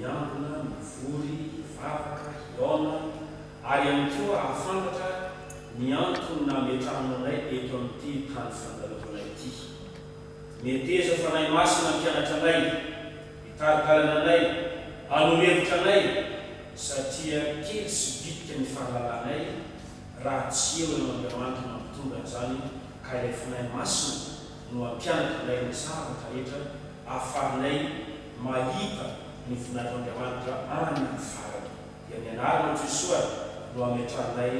miangona, mivory, hivavaka, hihaona ary ihany koa hahafantatra ny antony nametrahana anay eto amin'ity tany fandalovana ity. Meteza Fanahy Masina hampianatra anay, hitari-dalana anay, hanoro hevitra anay satria kely sy bitika ny fahalalanay raha tsy eo Ianao Andriamanitra mampitondra an'izany ka ilay Fanahy Masina no hampianatra anay ny zavatra rehetra ahafahanay mahita ny voninahitr'Andriamanitra any amin'ny farany. Dia ny anaranao Jesoa no ametrahanay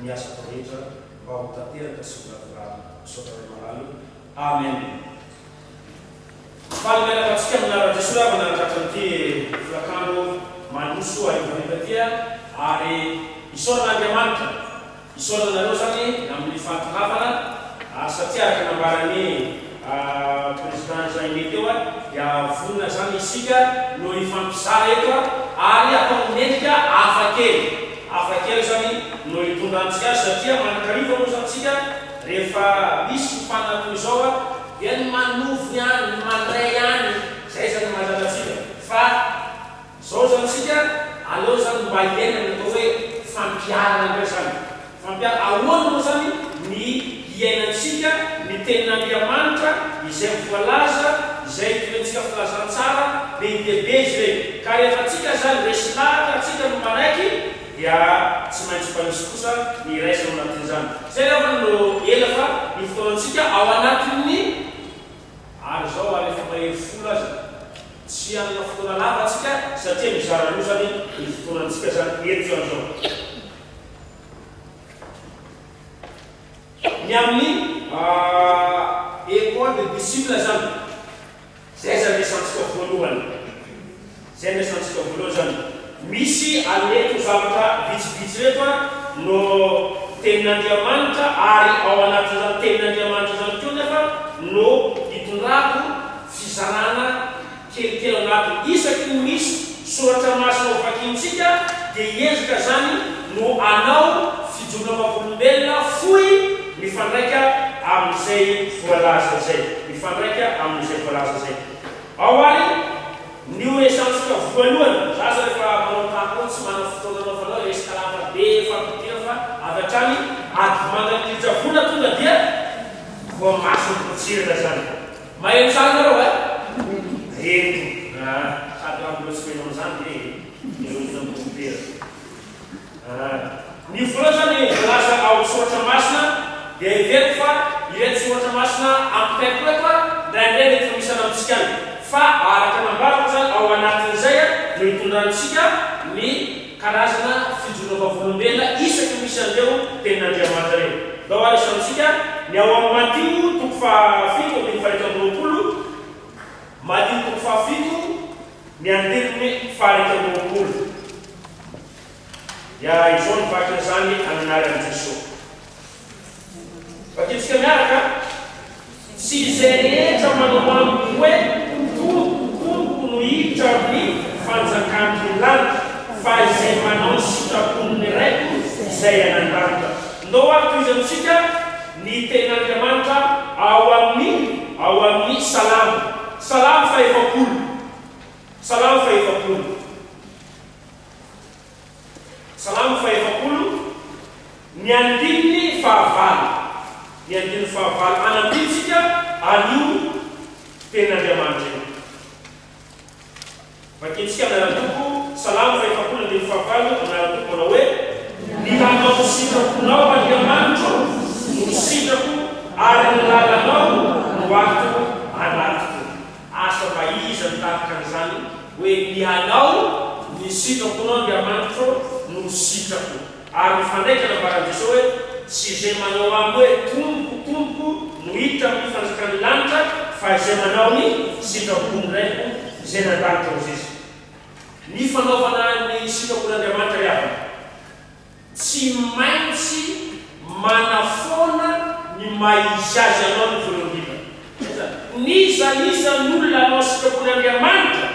ny asa atao rehetra mba ho tanteraka sy ho lavorary. Misaotra Ray malala o. Amen. Faly miaraka antsika amin'ny anaran'i Jesoa ry havana nahatratra an'ity folakandro mandroso harivariva ity ary isaorana Andriamanitra Isaorana anareo zany amin'ny fahatongavana ary satria araka nambaran'i Président Jaime teo dia vonona zany isika no hifampizara eto ary atao amin'ny endrika hafa kely, hafa kely zany no hitondrantsika azy satria mandrakariva moa zany tsika rehefa misy fiofanana toy izao dia ny manovo ihany, ny mandray ihany, zay zany no mahazatra antsika fa Zao zany tsika, aleo zany mba hiaina ny atao hoe fampiharana indray zany. Fampiharana, ahoana moa zany ny hiainantsika ny tenin'Andriamanitra izay voalaza, izay itoriantsika filazantsara be dia be izy ireny. Ka rehefa tsika zany resy lahatra, tsika no manaiky, dia tsy maintsy mba misy kosa ny iraisana ao anatin'izany. Zay angamba no ela fa ny fotoanantsika ao anatin'ny. Ary izao ary efa mahery folo aza tsy hanana fotoana lava tsika satria mizara roa zany ny fotoanantsika zany eto zany zao. Ny amin'ny école de disciple zany zay zany resantsika voalohany. Zay no resahantsika voalohany zany. Misy an'ireto zavatra vitsivitsy ireto no tenin'Andriamanitra ary ao anatin'izany tenin'Andriamanitra izany koa nefa no itondrako fizarana kelikely ao anatiny. Isaky ny misy soratra masina ho vakintsika dia hiezaka zany no hanao fijoroana vavolombelona fohy mifandraika amin'izay voalaza izay. Mifandraika amin'izay voalaza izay. Ao ary ny ho resantsika voalohany, za zao rehefa manao tahaka ao tsy manana fotoana anaovana hoe resaka lava be fampidirana fa avy hatrany ady vomanga ny rijavola tonga dia voamaso ny potsirana zany. Maheno tsara nareo eh? Maheno ah, sady raha mbola tsy maheno an'izany ve ireo olona mompera. Ny vola zany voalaza ao amin'ny soratra masina dia heveriko fa ireto soratra masina ampitaiko ireto a indraindray mety efa misy any amintsika any fa araka nambarako zany ao anatin'izay no hitondrantsika ny karazana fijoroana vavolombelona isaky ny misy an'ireo tenin'Andriamanitra ireo. Ndao ary isantsika ny ao amin'ny Matio toko fahafito andininy faha-21, Matio toko fahafito ny andininy faha-21. Dia izao ny vakin'izany amin'ny anaran'i Jesoa. Vakintsika miaraka, Tsy izay rehetra manao amiko hoe, Tompo, Tompo no hiditra amin'ny fanjakan'ny lanitra, fa izay manao ny sitrapon'ny Raiko izay any an-danitra. Ndao ary tohizantsika ny tenin'Andriamanitra ao amin'ny ao amin'ny Salamo. Salamo fahefapolo. Salamo fahefapolo. Salamo fahefapolo, ny andininy fahavalo. Ny andininy fahavalo hanampiantsika an'io Tenin'Andriamanitra io. Vakintsika amin'ny anaran'ny Tompo, Salamo fahefapolo andininy fahavalo, amin'ny anaran'ny Tompo manao hoe, Ny hanao ny sitraponao, Andriamanitro, no sitrako, ary ny lalanao no ato anatiko. Asa mba iza no tahaka an'izany hoe ny hanao ny sitraponao Andriamanitro no sitrako. Ary mifandraika nambaran'i Jesoa hoe tsy izay manao aminy hoe Tompoko, Tompoko no hiditra amin'ny fanjakan'ny lanitra fa izay manao ny sitrapon'ny Raiko izay nandanitra hozy izy. Ny fanaovana ny sitrapon'Andriamanitra ry havana. Tsy maintsy manafoana ny maha izy azy anao ny voalohany indrindra. N'iza n'iza ny olona hanao ny sitrapon'Andriamanitra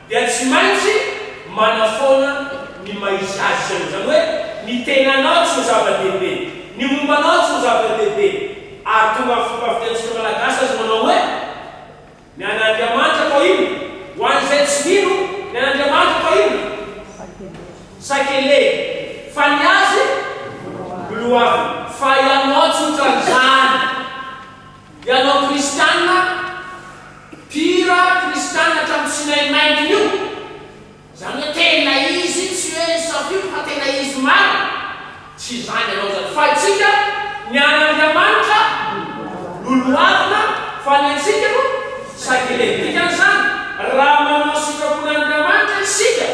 dia tsy maintsy manafoana ny maha izy azy ianao. Izany hoe ny tenanao tsy ho zava-dehibe, ny momba anao tsy ho zava-dehibe. Ary tonga amin'ny fomba fitenintsika malagasy aza manao hoe, Ny an'Andriamanitra atao inona? Ho an'izay tsy mino, ny an'Andriamanitra atao inona? Tsy izany ianao izany. Fa isika, ny an'Andriamanitra lolohavina, fa ny antsika no sakeleny. Dikan'izany, raha manao sitrapon'Andriamanitra isika,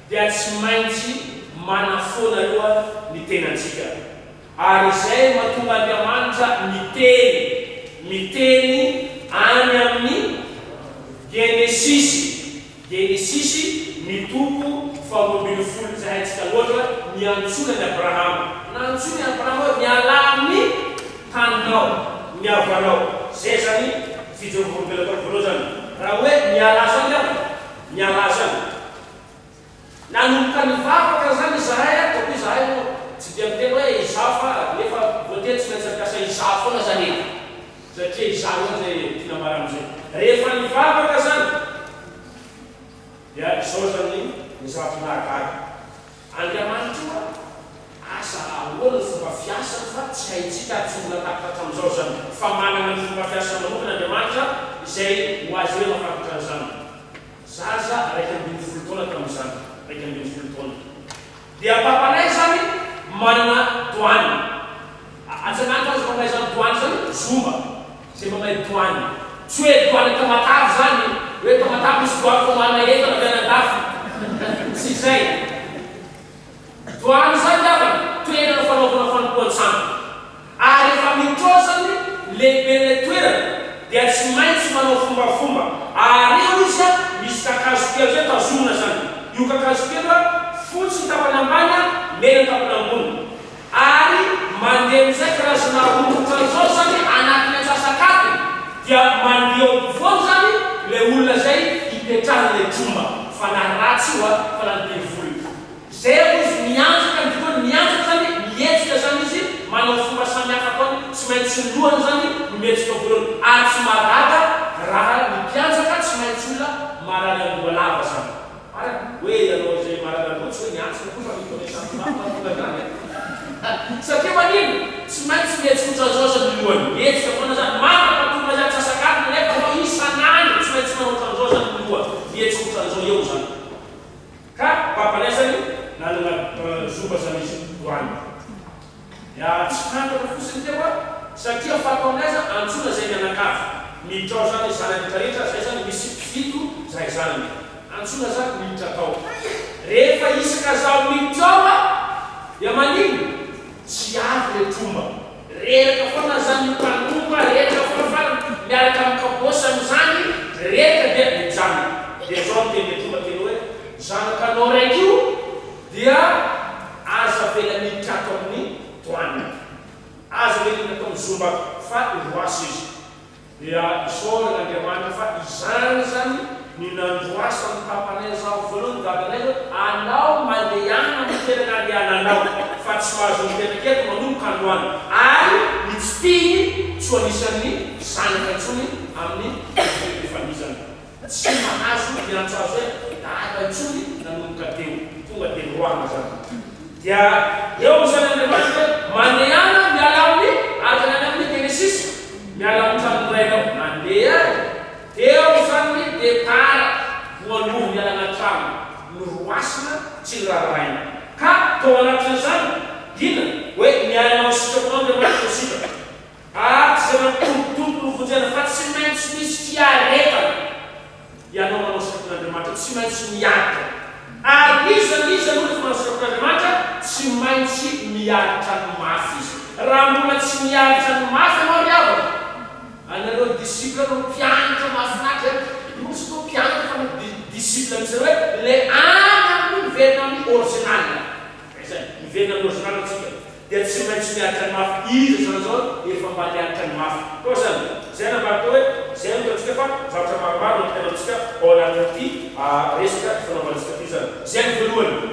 dia tsy maintsy manafoana aloha ny tenantsika. Ary izay no mahatonga Andriamanitra miteny, miteny any amin'ny Genesisy. Genesisy, ny toko faharoa 12 tsy haintsika loatra, niantsoana an'i Abrahama. Nantsoiny Abrahama hoe, Mialà amin'ny taninao, ny havanao. Izay izany fijoroana vavolombelona ataoko voalohany izany. Raha hoe mialà izany angamba, mialà izany. Nanomboka nivavaka izany izahay, ataoko hoe izahay moa tsy dia miteny hoe izaho fa nefa voatery tsy maintsy hampiasa izaho foana izany eto satria izaho ihany izay tiana ambara amin'izay. Rehefa nivavaka izany dia izao izany ny zavatra nahagaga. Andriamanitra io asa ahoana ny fomba fiasany fa tsy haintsika ary tsy mbola takatra hatramin'izao izany fa manana ny fomba fiasany manokana Andriamanitra izay ho azy ireo mahafantatra an'izany. Zaza 11 taona tamin'izany, 11 taona. Dia papanay izany manana douane. Atsy anaty aza mahay izany douane izany, zoma izay mahay douane. Tsy hoe douane Tamatave izany, hoe Tamatave misy douane famoahana entana avy any andafy. Tsy izay. Douane izany ry havana, toerana fanaovana fanompoan-tsampy. Ary rehefa mitrosa ny lehiben'ilay toerana dia tsy maintsy manao fombafomba. Ary eo izy an, misy kakazo kely izay tazomina izany. Io kakazo kely io an, fotsy ny tapany ambany an, mena ny tapany ambony. Ary mandeha amin'izay karazana rongotra izao izany anatin'ny antsasak'adiny dia mandeha eo ampovoany izany ilay olona izay ipetrahan'ilay tromba. Fanahy ratsy io an, fanahin'ny devoly. Zay aloha izy mianjaka ny dikany mianjaka zany mihetsika zany izy manao fomba samihafa ataony tsy maintsy ny lohany zany no mihetsika voalohany ary tsy mahagaga raha ny mpianjaka tsy maintsy olona marary andoha lava zany marina hoe ianao izay marary andoha tsy hoe mianjaka koa fa mi-connaissance mahatonga an'izany e satria maninona tsy maintsy mihetsika otran'izao zany ny lohany mihetsika foana zany mandrapa tonga azy antsasak'adiny nefa anao isan'andro tsy maintsy manao otran'izao zany ny loha mihetsika otran'izao eo zany. Ka papanay zany nanana zomba zany izy doany dia tsy fantatra fotsiny teo a satria fataonay aza antsoina zay mianakavy miditra ao zany zanany rehetra rehetra zay zany misy fito zahay zanany antsoina zany miditra tao rehefa isaka zaho miditra ao a dia maninona tsy avy le tromba Reraka foana zany io mpanompa reraka foana farany miaraka am kabôsy amizany reraka dia mijanona dia zao ny teny tonga teny hoe zanakanao raiky io dia aza avela miditra ato amin'ny douane aza avela miditra ato amin'ny zomba fa roaso izy Dia isaorana Andriamanitra fa izany izany ny nandroasan'ny papanay zaho voalohany dadanay hoe anao mandehana amin'ny toerana andehananao fa tsy mahazo mipetraka eto manomboka androany ary ny tsipihiny tsy ho anisan'ny zanaka intsony amin'ny fifanizana tsy mahazo miantso azy hoe dada intsony nanomboka teo tonga dia roahana zany dia eo izany Andriamanitra hoe mandehana miala amin'ny araka ny any amin'ny Genesisy miala amin'ny tranon'ny rainao mandeha ary teo izany ny départ voalohany nialana trano noroasina tsy niraharahaina ka tao anatin'izany inona hoe miala amin'ny sitraponao Andriamanitra no sitraka Ary tsy izay mampitombotombo no vonjena fa tsy maintsy misy fiaretana. Ianao manao sitrapon'Andriamanitra tsy maintsy miaritra. Ary n'iza n'iza aloha rehefa manao sitrapon'Andriamanitra tsy maintsy miaritra ny mafy izy. Raha mbola tsy miaritra ny mafy ianao ry havana, anareo disciple no mpianatra mahafinaritra e, io tsy toa mpianatra fa ny disciple mihitsy hoe le any amin'ny miverina amin'ny original. Izay, miverina amin'ny original tsika dia tsy maintsy miaritra ny mafy, iza izany zao efa mba niaritra ny mafy koa zany, izay nambarako teo hoe izay no hitantsika fa zavatra maromaro no ampitaina amintsika ao anatin'ity resaka ifanaovantsika ity izany, izay ny voalohany,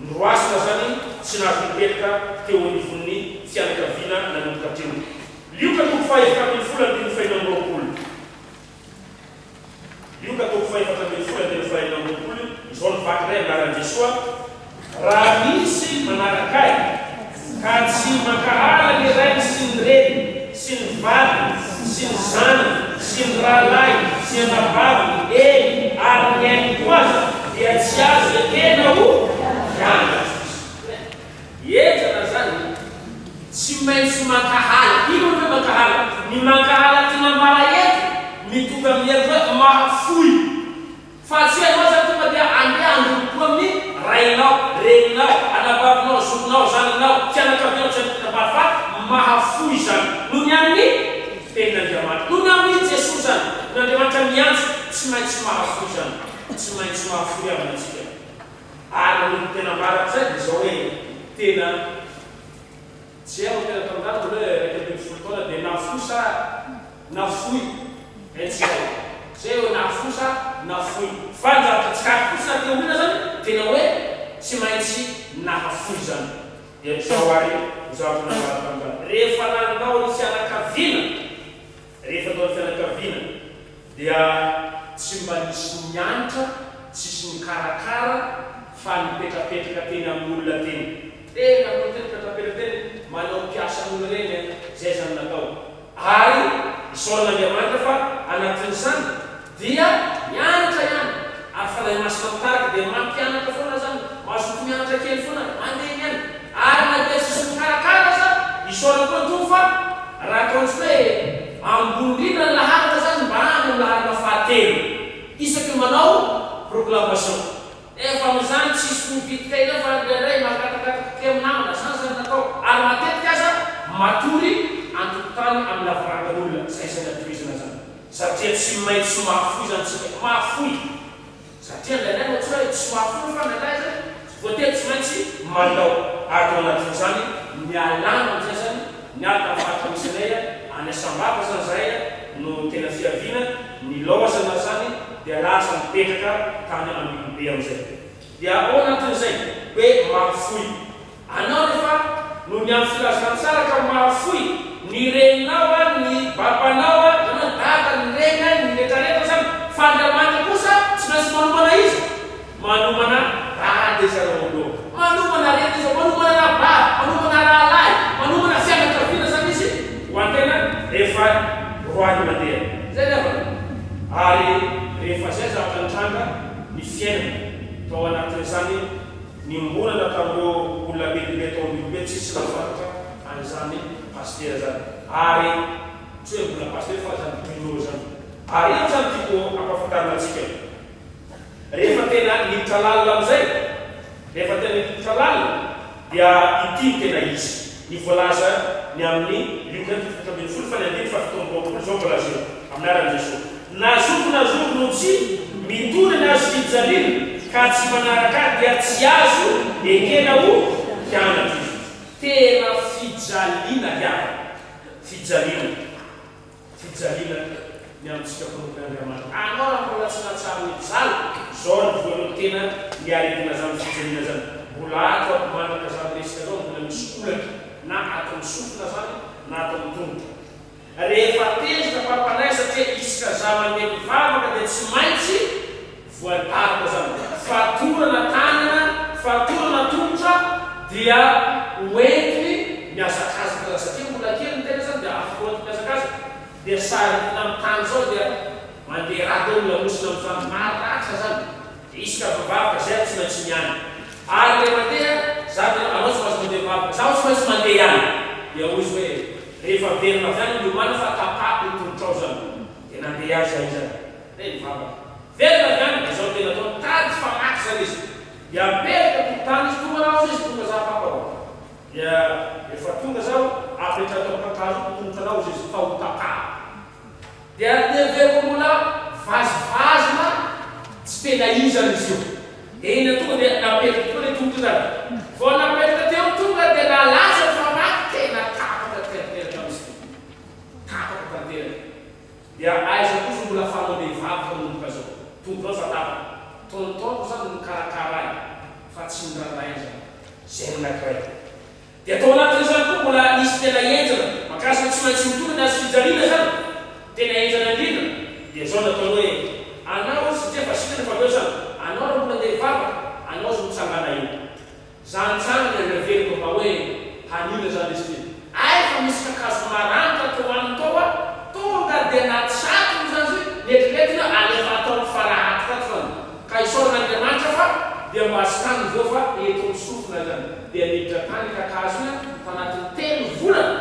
noroasina izany tsy nahazo nipetraka teo anivon'ny fianakaviana nanomboka teo. Lioka toko faha 14 andininy faha 26. Lioka toko faha 14 andininy faha 26, izao ny vaky indray amin'ny anaran'i Jesoa, Raha misy manaraka Ahy, ka tsy mankahala ny rainy sy ny reniny, sy ny vadiny, sy ny zanany, sy ny rahalahiny, sy ny anabaviny, eny, ary ny ainy koa aza, dia tsy azo ekena ho mpianatro izy. Henjana izany. namanao, fianakavianao, tsy an'ity fa mahafoy izany noho ny amin'ny Tenin'Andriamanitra, noho ny amin'i Jesoa izany, noho Andriamanitra miantso, tsy maintsy mahafoy izany, tsy maintsy mahafoy havana antsika. Ary ny tena ambarako izay dia izao hoe, tena tsy haiko tena tamin'izany mbola hoe 11 taona dia nafoy sa nafoy eh tsy haiko zay hoe nafoy sa nafoy fa ny zavatra tsikariko fotsiny aty aoriana zany tena hoe tsy maintsy nahafoy zany dia izao ary no zavatra nambara tamin'izany rehefa nandao ny fianakaviana Rehefa tao amin'ny fianakaviana dia tsy mba nisy niantra, tsisy nikarakara fa nipetrapetraka teny amin'olona teny. Teny amin'olona teny, mipetrapetraka teny, manao mpiasan'olona ireny an, izay izany natao. Ary isaorana Andriamanitra fa anatin'izany dia mianatra ihany, ary Fanahy Masina mitarika dia mampianatra foana zany, mazoto mianatra kely foana, mandeha ihany, ary na dia tsisy mikarakara aza, isaorana koa ny Tompo fa raha ataontsika hoe ambony indrindra ny laharana zany mba any amin'ny laharana fahatelo isaky ny manao proclamation, efa amin'izany tsisy mividy tena fa indraindray mangatakataka kely amin'ny namana, zany zany natao, ary matetika aza matory an-tokotany amin'ny lavarangan'olona, zay zany antohizana zany. Satria tsy maintsy mahafoy izany tsika, mahafoy. Satria indraindray moa tsy hoe tsy mahafoy fa indraindray zany voatery tsy maintsy mandao. Ary tao anatin'izany nialana amin'izay zany, niala tamin'ny faritra misy anay any Sambava zany zahay no tena fiaviana, nilaozana zany dia lasa nipetraka tany Ambilobe amin'izay. Dia ao anatin'izay hoe mahafoy. Anao nefa noho ny amin'ny filazantsara ka mahafoy ny reninao a, ny babanao a, izany hoe dada, ny reny a, ny retraretra izany, fa Andriamanitra kosa tsy maintsy manomana iza? Manomana dada izy ary ao aloha, manomana reny izy, manomana anabavy, manomana rahalahy, manomana fianakaviana izany izy ho an-tena rehefa roahiny mandeha. Izay ny havana. Ary rehefa izay zavatra nitranga ny fiainana tao anatin'izany, Niombonana tamin'ireo olona be dia be tao Ambilobe tsisy nahafantatra an'izany pasitera izany ary tsy hoe mbola pasitera fa izany Bruno izany. Ary eo izany tiako hampahafantarina antsika rehefa tena niditra lalina amin'izay, rehefa tena niditra lalina dia ity no tena izy, ny voalaza ny amin'ny Lioka toko 14 fa ny andininy faha 27 izao voalaza eo, amin'ny anaran'i Jesoa. Na zoky na zoky no tsy mitondra ny hazo fijaliana ka tsy manaraka ahy dia tsy azo ekena ho mpianatro izy. Tena fijaliana ry havana, fijaliana, fijaliana ny amintsika mpanompon'Andriamanitra. Anao raha mbola tsy nahatsiaro nijaly, izao ny voalohany tena niaretina izany fijaliana izany. Mbola ato ato mandraka izany resaka izao mbola misy olana na ato amin'ny sofina izany na ato amin'ny tongotra. Rehefa tezitra mpampanahy satria isaka za mandeha mivavaka dia tsy maintsy voadaroka zany. Fatorana tanana, fatorana tongotra dia ho entiny mihazakazaka zany satria mbola kely ny tena zany dia afaka ho entiny mihazakazaka dia saritina amin'ny tany zao dia mandeha ra daholo lamosina amin'izany maratra zany dia isaka mivavaka zay tsy maintsy miany ary le mandeha za dia anao tsy maintsy mandeha mivavaka zaho tsy maintsy mandeha ihany dia hoy izy hoe Rehefa velona avy any miomàna fa tapako ny tongotrao zany. Dia nandeha azy zay zany. Dia nivavaka. Velona avy any dia zao tena atao nitady famaky zany izy. Dia apetraka tokontany izy tonga raha izy tonga za papa ô. Dia rehefa tonga zaho apetraho tao kakazo ny tongotranao izy izy fa ho tapahako. Dia neveriko mbola vazivazy na tsy tena izy zany izy io. Eny tonga dia napetraka tokoa ilay tongotra zany. Vao napetraka teo tonga dia nalaza ny famaky tena tapaka tanteraka mihitsy ity. Tapaka tanteraka. Dia aiza kosa mbola fanao-behivavy manomboka zao. Tongotrao fa tapaka. Tonton-ko zany no nikarakara ahy fa tsy ny rahalahy zany. Zay no anankiray. Dia tao anatin'izany koa mbola nisy tena henjana mahakasika tsy maintsy mitondra ny hazo fijaliana izany, tena henjana indrindra, dia izao nataony hoe, anao izy satria efa sitrana efa avy eo izany, anao raha mbola andeha hivavaka, anao izy mitsangana eo. Za nitsangana dia naveriko mba hoe hanina izany izy ity. Hay fa misy kakazo maranitra tao aminy tao a, tonga dia natsatony izany izy, neritreretiny hoe alefa ato amin'ny fara-hatoka ato izany. Ka isaorana Andriamanitra fa dia mba tsy tany voa fa eto amin'ny sofina izany. Dia niditra tany kakazo iny aho tanatin'ny telo volana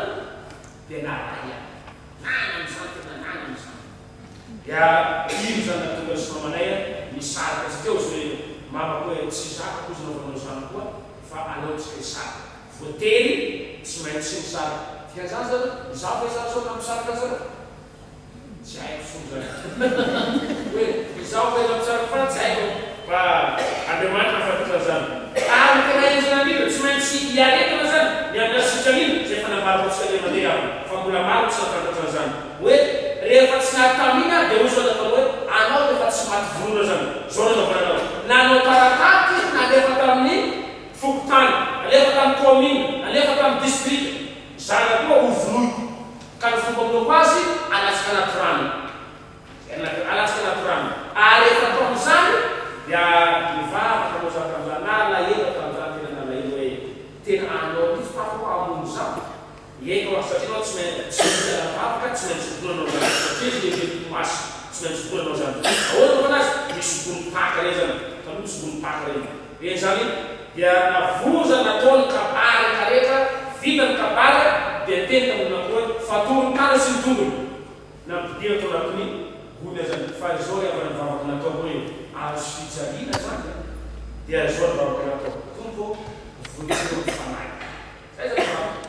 dia naray aho. Nanana izany tena nanana izany. Dia iny izany nahatonga ny sy mamanay nisaraka tsy teo izy hoe mamako hoe tsy zakako izy naovanao izany koa fa aleo tsika hisaraka. Voatery tsy maintsy misaraka. Dikan'izany zany hoe izaho ve zany zao nampisaraka anjareo? Tsy haiko fony zany. Hoe izaho ve nampisaraka fa tsy haiko fa Andriamanitra mahafantatra an'izany. Ary ny tena henjana indrindra, tsy maintsy iaretana zany ny amin'ny hasitraniana, izay efa nambarako antsika indray mandeha aho fa mbola maro ny tsy nahafantatra an'izany. Hoe rehefa tsy nahatamina dia hoy zao nataony hoe anao rehefa tsy maty vonoina zany. Zao nanaovana anao. Nanao taratasy izy nalefa tamin'ny fokontany, nalefa tamin'ny kaominina, nalefa tamin'ny distrika. Zana koa ho vonoiko. Ka ny fomba amonoako azy, alatsaka anaty rano. Izay no natao, alatsaka anaty rano. Ary rehefa atao amin'izany, dia nivavaka moa za tamin'izany, nalahelo aho tamin'izany, tena nalahelo hoe, tena anao mihitsy papa hoa hamono za? Eny hoa, satria anao tsy maintsy, tsy maintsy hiala vavaka, tsy maintsy vonoina anao zany, satria izy lehibe tokoa masy, tsy maintsy vonoina anao zany. Ahoana no anazy? Misy gony paka ireny zany, taloha misy gony paka ireny. Ireny zany dia navoza natao ny kabary rehetrarehetra, vita ny kabary dia niteny tamin'ny olona koa hoe, fatory ny tanany sy ny tongony. Nampidirina tao anatin'ny gony azany. Fa izao ry havana ny vavaka nataoko hoe, azo fijaliana zany an! Dia izao ny vavaka nataoko, Tompo ô, vonjeo ny fanahiko. Zay zany vavaka,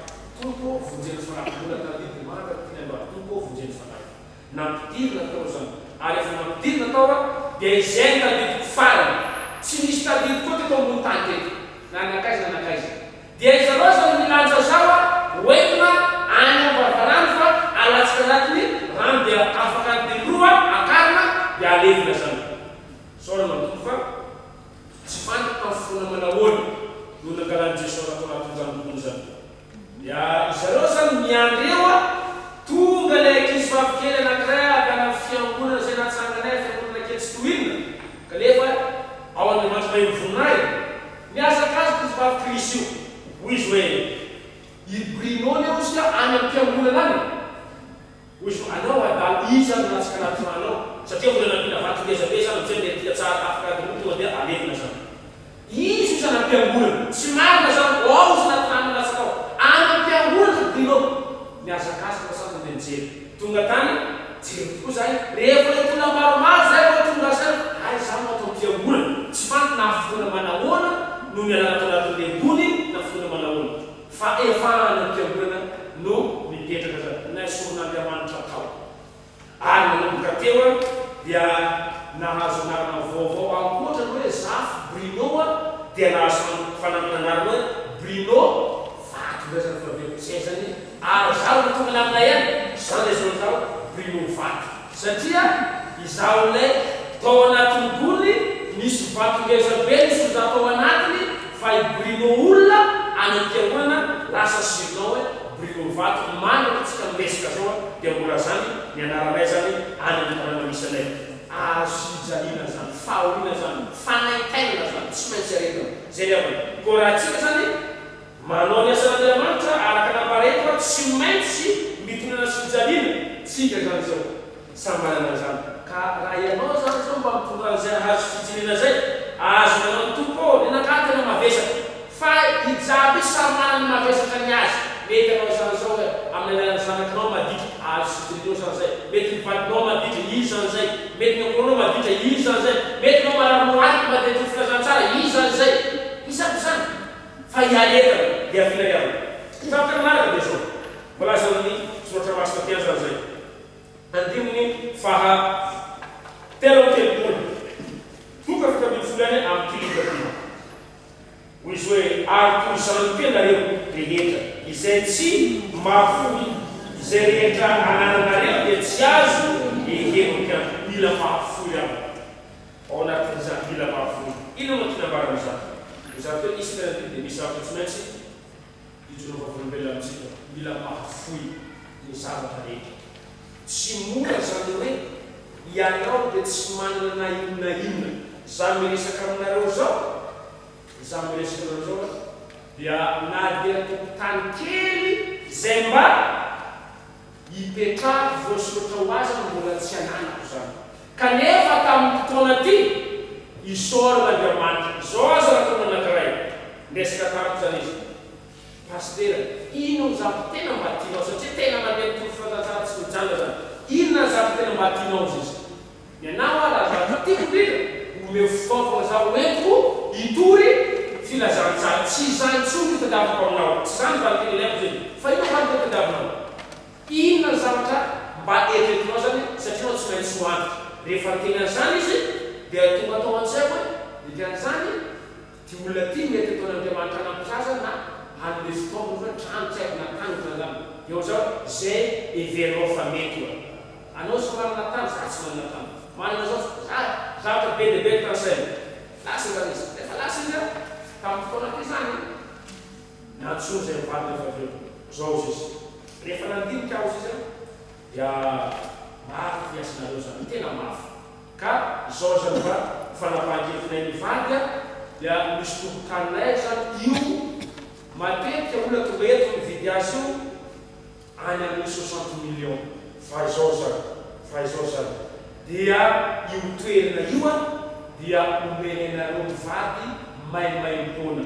Tompo ô, vonjeo ny fanahiko. Mbola tadidy mandrak'ity ny ambara, Tompo ô, vonjeo ny fanahiko. Nampidirina tao izany. Ary efa nampidirina tao aho, dia izay no tadidiko farany. Tsy nisy tadidy koa teto ambony tany teto, na nankaiza na nankaiza. Dia izareo izany milanja zaho hoentina any am-bavarano fa alatsaka anatin'ny rano dia afaka adiny roa akarina dia alevina izany. Isaorana ny Tompo fa tsy fantako tamin'ny fotoana manahoana no nangalan'i Jesoa tao anatin'izany gony izany. Dia izareo izany miandry eo a, tonga ilay ankizy vavy kely anankiray avy any amin'ny fiangonana izay natsanganay, fiangonana kely tsy toy inona, kanefa ao Andriamanitra Mahery Voninahiny. Mihazakazaka izy vavy Chris io. Hoy izy hoe, I Bruno anie hozy ka any am-piangonana any e. Hoy izy hoe, Anao adala, iza no latsaka anaty rano ao? Satria mbola nampiana vato ngeza be izany amin'izay mety tsara afaka adiny roa tonga dia alevina izany. Izy hozy any am-piangonana. Tsy marina izany, ao hozy anaty rano latsaka ao. Any am-piangonana ry Bruno. Nihazakazaka fa samy nandeha nijery. Tonga tany, jereo tokoa izahay. Rehefa nahita olona maromaro izahay vao tonga saina, hay izaho no ato am-piangonana. Tsy fantatra na fotoana manahoana no nialana tao anatin'ilay gony na fotoana manahoana. Fa efa any am-piangonana no mipetraka izany. Nesorin'Andriamanitra tao. Ary nanomboka teo aho dia nahazo anarana vaovao ankoatra ny hoe Zafy Bruno dia nahazo fanampin'anarana hoe Bruno Vato indray zany fa avy eo. Zay zany ary zaho no tonga namana ihany, zany ilay soratra hoe Bruno Vato satria izaho ilay tao anatin'ny gony nisy vato ngeza be nisy olona tao anatiny fa i Bruno olona any am-piangonana lasa surnom hoe Bruno Vato mandraka tsika miresaka zao dia mbola zany ny anaranay zany any amin'ny tanàna misy anay. Azo ijaliana zany, fahoriana zany, fanaintainana zany, tsy maintsy aretina. Zay ry havana. Koa raha tsika zany manao ny asan'Andriamanitra araka nambara eto fa tsy maintsy mitonona sy fijaliana, tsika zany zao. Samy manana an'izany. Ka raha ianao izany izao mba mitondra an'izay hazo fijaliana izay, azo manao ny Tompo ô, nenakahy tena mavesatra. Fa i jiaby samy manana ny mavesatra ny azy. Mety anao izany izao hoe amin'ny alalan'ny zanakinao maditra, azo fijalianao izany izay. Mety ny vadinao maditra, izy izany izay. Mety ny ankohonanao maditra, izy izany izay. Mety ianao marary lohalika mba dia tory filazantsara, izy izany izay. Iza aby izany? Fa hiaretana, hiaviana ry havana. Zavatra manaraka dia izao, voalaza ao amin'ny Soratra Masina aty izany izay. Andininy faha 33, toko 17 ihany amin'ity livre ity. Hoy izy hoe, Ary toy izany koa ianareo rehetra, izay tsy mahafoy izay rehetra anananareo dia tsy azo ekena ho mpianatra. Mila mahafoy aho. Ao anatin'izany mila mahafoy. Inona no tiana ambara amin'izany? Izany hoe isaka ny andininy dia misy zavatra tsy maintsy Hijoro vavolombelona amintsika, mila mahafoy ny zavatra rehetra. Tsy mora izany hoe ianao dia tsy manana na inona na inona. Izaho miresaka aminareo izao, izaho miresaka aminareo izao dia na dia tokotany kely izay mba hipetrahako voasoratra ho azy aza mbola tsy ananako izany. Kanefa tamin'ity taona ity, isaorana Andriamanitra, izao aza raha taona anankiray, niresaka tamiko izany izy, Pasitera, inona no zavatra tena mba tianao, satria tena mandeha mitory filazantsara tsy mijanona izany, inona ny zavatra tena mba tianao hozy izy. Ny anah hoa raha zavatra tiako indrindra, omeo fitaovana zaho hoentiko hitory. Filazantsara. Tsy izany intsony no tadiaviko aminao. Tsy izany valinteny ilaiko izay. Fa inona va no tena tadiavinao? Inona ny zavatra mba eritreretinao izany satria ianao tsy maintsy ho antitra. Rehefa niteny an'izany izy dia tonga tao an-tsaiko hoe dikan'izany ity olona ity mety ataon'Andriamanitra hanampy azy na hanome fitaovana ohatra hoe trano tsy haiko na tany ohatran'izany. Dia ohatr'izao izay heverinao fa mety oa. Anao tsy manana tany, za tsy manana tany. Manana zao, za zavatra be dia be ny tanisaina. Lasa izany izy. Rehefa lasa izy an, tamin'ny fotoana ity izany, nantsoiny izay mivady rehefa avy eo. Zao hozy izy. Rehefa nandinika aho hozy izy an, dia mafy ny asanareo izany, tena mafy. Ka izao izany fa fanapahan-kevitinay mivady an, dia misy tokotaninay izany io, matetika olona tonga eto mividy azy io, any amin'ny 60 millions fa izao zany fa izao zany dia io toerana io an dia omeny anareo mivady maimaimpoana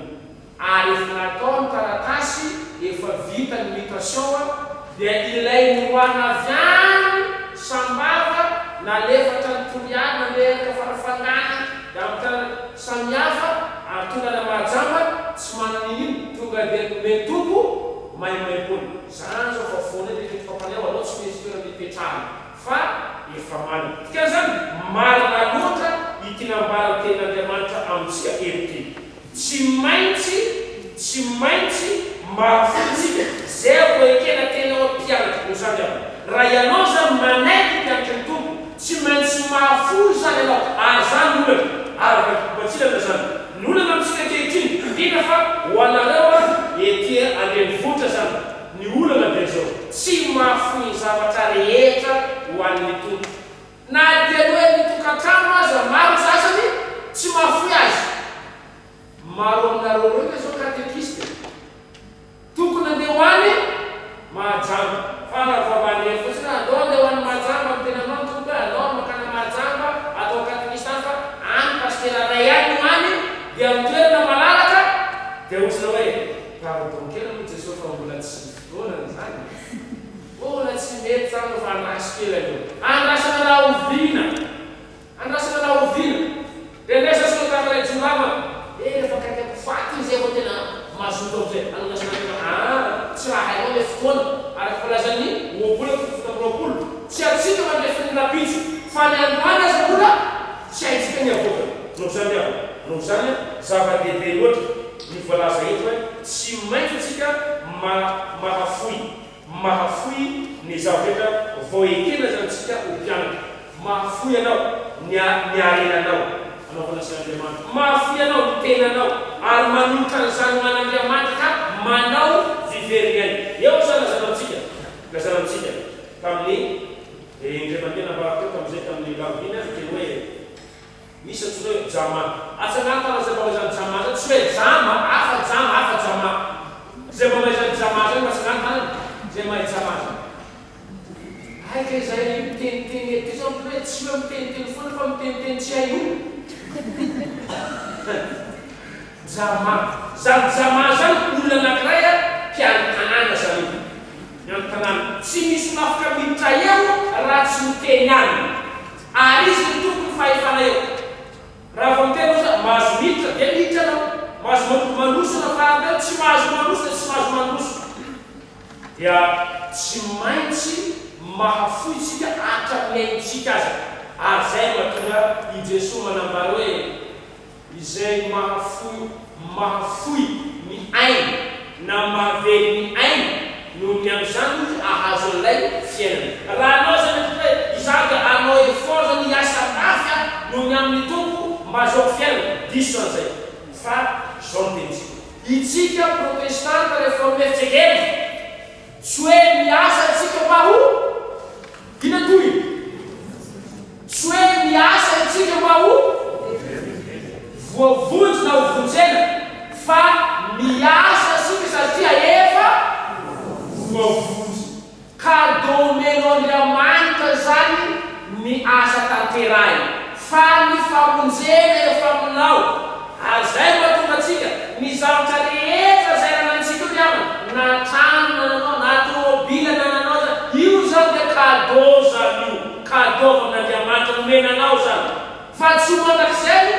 ary efa natao ny taratasy efa vita ny mutation an dia ilay noroahana avy any Sambava nalefa hatrany Toliary nandeha Farafangana dia amin'ny tanana samihafa ary tonga any Mahajamba tsy manana inin tonga dia nomeny tompo Maimaimpoana. Zany zao fa foana iny reto mpampaneho aleo tsy misy toerana ipetrahana fa efa manana. Dikan'izany marina loatra ity nambaran'ny tenin'Andriamanitra amintsika eto ity. Tsy maintsy tsy maintsy mahafoy tsika zay vao ekena tena hoe mpianatra. Noho izany aho raha ianao zany manaiky ho mpianatry ny Tompo tsy maintsy mahafoy izany ianao ary zany ny olana. Araka ny fomba-tsilana zany. Ny olana amintsika ankehitriny, indrindra fa ho anareo ety an-drenivohitra izany, ny olana dia izao, tsy mahafoy ny zavatra rehetra ho an'ny Tompo. Na dia ny hoe ny tokantrano aza maro ny sasany tsy mahafoy azy. Maro aminareo ireo ve izao katekista e? Tokony andeha ho any Mahajamba. Fa raha vao mandeha fotsiny hoe andao andeha ho any Mahajamba amin'ny tenanao ny Tompo hoe andao mankany Mahajamba atao katekista any fa any pasitera ray any no any dia amin'ny toerana malalaka dia ohatrana hoe pardon kely aloha Jesoa fa mbola tsy fotoanany izany e. Mbola tsy mety izany aloha fa andraso kely aloha. Andrasana rahoviana? Andrasana rahoviana? Rendresa soa tamin'ilay jiolahy manko. Eh rehefa akaiky ho faty iny zay vao tena mazoto amizay andrasana tena ah tsy raha hainao le fotoana araka voalazan'ny ohabolana toko 27 tsy antsika mandrefy ny rahampitso fa ny androany aza mbola tsy haintsika ny avoakany. Noho izany ry havana, noho izany zava-dehibe loatra ny voalaza eto hoe tsy maintsy antsika ma mahafoy Mahafoy ny zavatra vao ekena zany tsika ho mpianatra. Mahafoy anao ny ny harenanao anaovana sy Andriamanitra. Mahafoy anao ny tenanao ary manolotra an'izany ho an'Andriamanitra ka manao vivery aina. Eo zany lazana amintsika, lazana amintsika tamin'ny indray mandeha nambarako teo tamin'izay tamin'ny larobiana niteny hoe Misy antsoina hoe Jama. Atsangano tanana izay mba mahay izany Jama izany, tsy hoe Jama, hafa Jama, hafa Jama. Izay mba mahay izany Jama izany mba atsangano tanana, izay mahay Jama izany. Hay kay izay miteniteny eto izao hoe tsy hoe miteniteny foana fa miteniteny tsy hay olona. Jama. Izany Jama izany olona anankiray mpiandry tanàna izany io. Mpiandry tanàna. Tsy misy olona afaka miditra eo raha tsy miteny aminy. Ary izy no tompon'ny fahefana eo. Raha vao miteny izy hoe mahazo miditra dia miditra ianao. Mahazo mandroso ianao fa raha miteny hoe tsy mahazo mandroso dia tsy mahazo mandroso. Dia tsy maintsy mahafoy isika hatramin'ny aintsika aza. Ary izay no mahatonga i Jesoa manambara hoe. Izay mahafoy mahafoy ny ainy na mahavery ny ainy noho ny amin'izany hoy izy ahazo an'ilay fiainana. Raha anao izany ohatra hoe izaho dia hanao effort zany hiasa mafy aho noho ny amin'ny Tompo mba ahazoako fiainana, diso izany izay. Fa izao no tenintsika. Itsika protestanta reforme fjkm tsy hoe miasa tsika mba ho inona tohiny? Tsy hoe miasa isika mba ho voavonjy na ho vonjena fa miasa isika satria efa voavonjy. Cadeau omen'Andriamanitra izany ny asa tanterahina fa ny famonjena efa aminao. Ary izay no mahatonga antsika, ny zavatra rehetra izay ananantsika io ry havana, na trano nananao, na tomobile nananao izany, io izany dia cadeau izany io, cadeau avy amin'Andriamanitra nomena anao izany, fa tsy ho mandrakizay no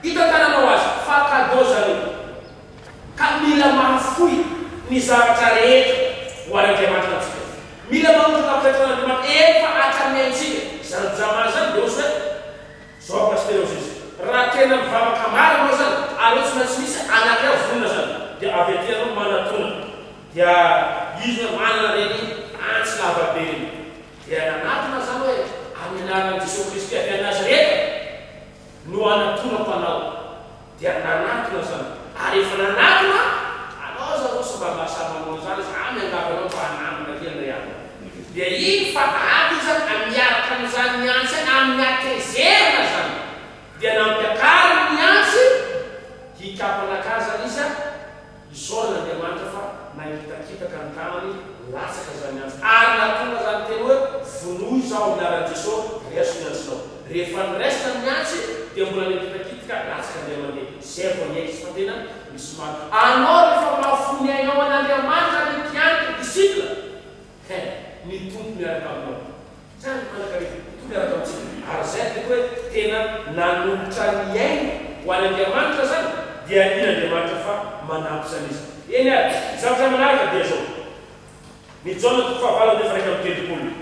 hitantananao azy, fa cadeau izany io. Ny zavatra rehetra ho an'Andriamanitra antsika. Mila manolotra tapitratra an'Andriamanitra efa hatramin'ny aintsika. Izany jama izany dia ohatry hoe zao Pasitera hozy izy, raha tena mivavaka marina anao izany ary hoe tsy maintsy misy anankiray vonona izany dia avy aty ianao manatona dia izy hoe manana ireny antsy lavabe ireny dia nanatona izany hoe amin'ny anaran'i Jesoa Kristy avy any Nazareta no anatonako anao dia nanatona zany ary efa nanatona anao zany zao sy mba lasa manao an'izany izy ah miangavy anao mba hananona kely ndray aho dia iny fa avy izy zany miaraka amin'izany niantsy any amin'ny hatezerana zany dia nampiakariny ny antsy hikapa anakahy zany izy ah Isaorana Andriamanitra fa nangitakitaka ny tanany latsaka izany antsy ary nahatonga izany teny hoe vonoy izaho amin'ny anaran'i Jeso reso ny antsinao. Rehefa niraisina ny antsy dia mbola nangitakitika latsaka indray mandeha. Izay vao niaiky izy fa tena misy marina. Anao rehefa mahafoy ny ainao an'Andriamanitra ry mpianatra, disciple, He, ny Tompo miaraka aminao. Zany mandrakariva, ny Tompo miaraka amintsika. Ary izay no tiako hoe tena nanolotra ny ainy ho an' Andriamanitra zany, dia iny Andriamanitra fa manampy izany izy. Eny ary, ny zavatra manaraka dia izao. Ny Jaona toko fahavalo andininy faha 31.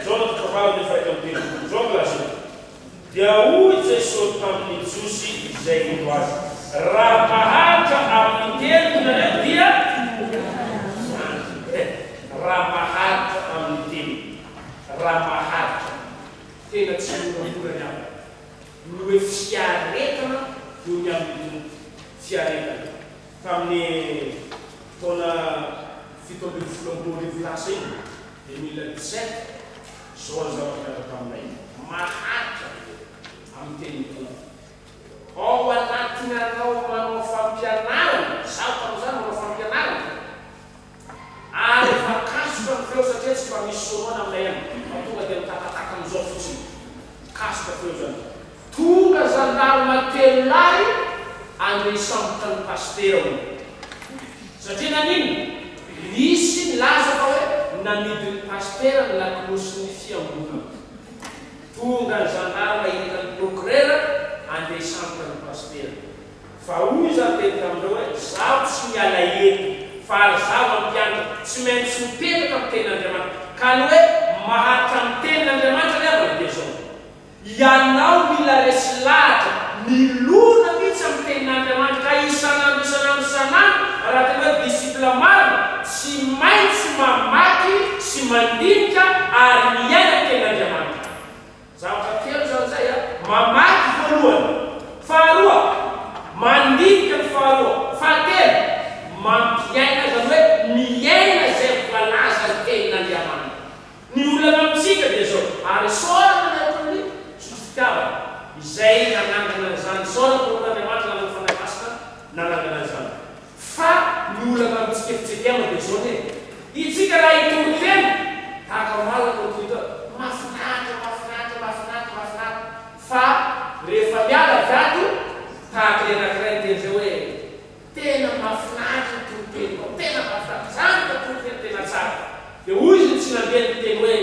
Jaona toko fahavalo andininy faha 31. Izao no lazainy, Dia hoy Jesosy tamin'ny Jiosy izay nino Azy, Raha maharitra amin'ny teniko nareo dia mpianatro. Raha maharitra amin'ny teniko. Raha maharitra. Tena tsy moramora ny aminy. Ny hoe fiaretana eo ny amin'ny Tompo. Fiaretana. Tamin'ny taona 2017 lasa iny, 2017, izao ny zava-nitranga taminay. Maharitra amin'ny tenin'ny Tompo. Ao anatinareo manao fampianarana, izaho tamin'izany manao fampianarana, ary efa kasoka ny feo satria tsy mba misy soloana aminay any fa tonga dia mitatataka amin'izao fotsiny. Kasoka feo izany. Tonga zandarma telolahy andeha hisambotra ny pasitera hono. Satria naninona? Nisy nilaza fa hoe namidin'ny pasitera ny lakolosin'ny fiangonana. Tonga ny zandarma hiditra ny procureur andeha hisambotra ny pasitera. Fa hoy izaho teny tamin'ireo hoe, Izaho tsy miala eto, fa ary izaho mampianatra, tsy maintsy mipetraka amin'ny tenin'Andriamanitra. Ka ny hoe maharitra amin'ny tenin'Andriamanitra ry havana dia izao, Ianao mila resy lahatra, milona mihitsy amin'ny tenin'Andriamanitra, ka isan'andro isan'andro isan'andro, raha tena hoe disciple marina, tsy maintsy mamaky sy mandinika ary miaina ny tenin'Andriamanitra. Zavatra telo izany izay a, mamaky voalohany, faharoa mandinika ny faharoa, fahatelo mampiaina izany hoe miaina izay voalazan'ny tenin'Andriamanitra. Ny olana amintsika dia izao, ary isaorana ny ataon'ny zoto fitiavana izay nanangana an'izany, isaorana Tompon'Andriamanitra nanana ny Fanahy Masina nanangana an'izany. Fa ny olana amintsika FJKM dia izao anie, itsika raha hitory teny, tahaka omaly natao toy itony, mahafinaritra, mahafinaritra, mahafinaritra, mahafinaritra, fa rehefa miala avy ato, tahaka ilay anankiray niteny izay hoe, tena mahafinaritra ny toriteninao, tena mahafinaritra, izany ka toriteny tena tsara. Dia hoy izy tsy nandeha niteny hoe,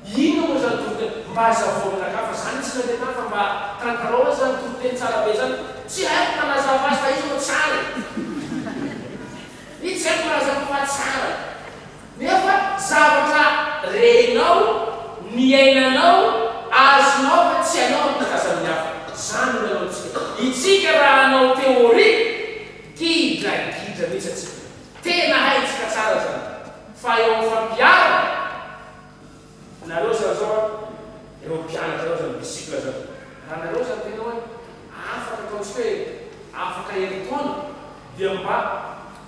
Inona moa izany toriteny? Mba hazavao aminakahy fa za tsy nandeha tany fa mba tantarao aho izany toriteny tsara be izany. Tsy haiko manazava azy fa izy moa tsara e! Izy tsy haiko manazava fa tsara. Nefa zavatra renao, niainanao, azonao fa tsy hainao mampita azy amin'ny hafa. Izany no nataontsika. Itsika raha hanao théorie, gidragidra mihitsy antsika. Tena haintsika tsara izany. Fa eo amin'ny fampiharana, Nareo zany zao an, ireo mpianatra ireo zany, disciple zany, raha nareo zany tena hoe afaka ataontsika hoe afaka herintaona dia mba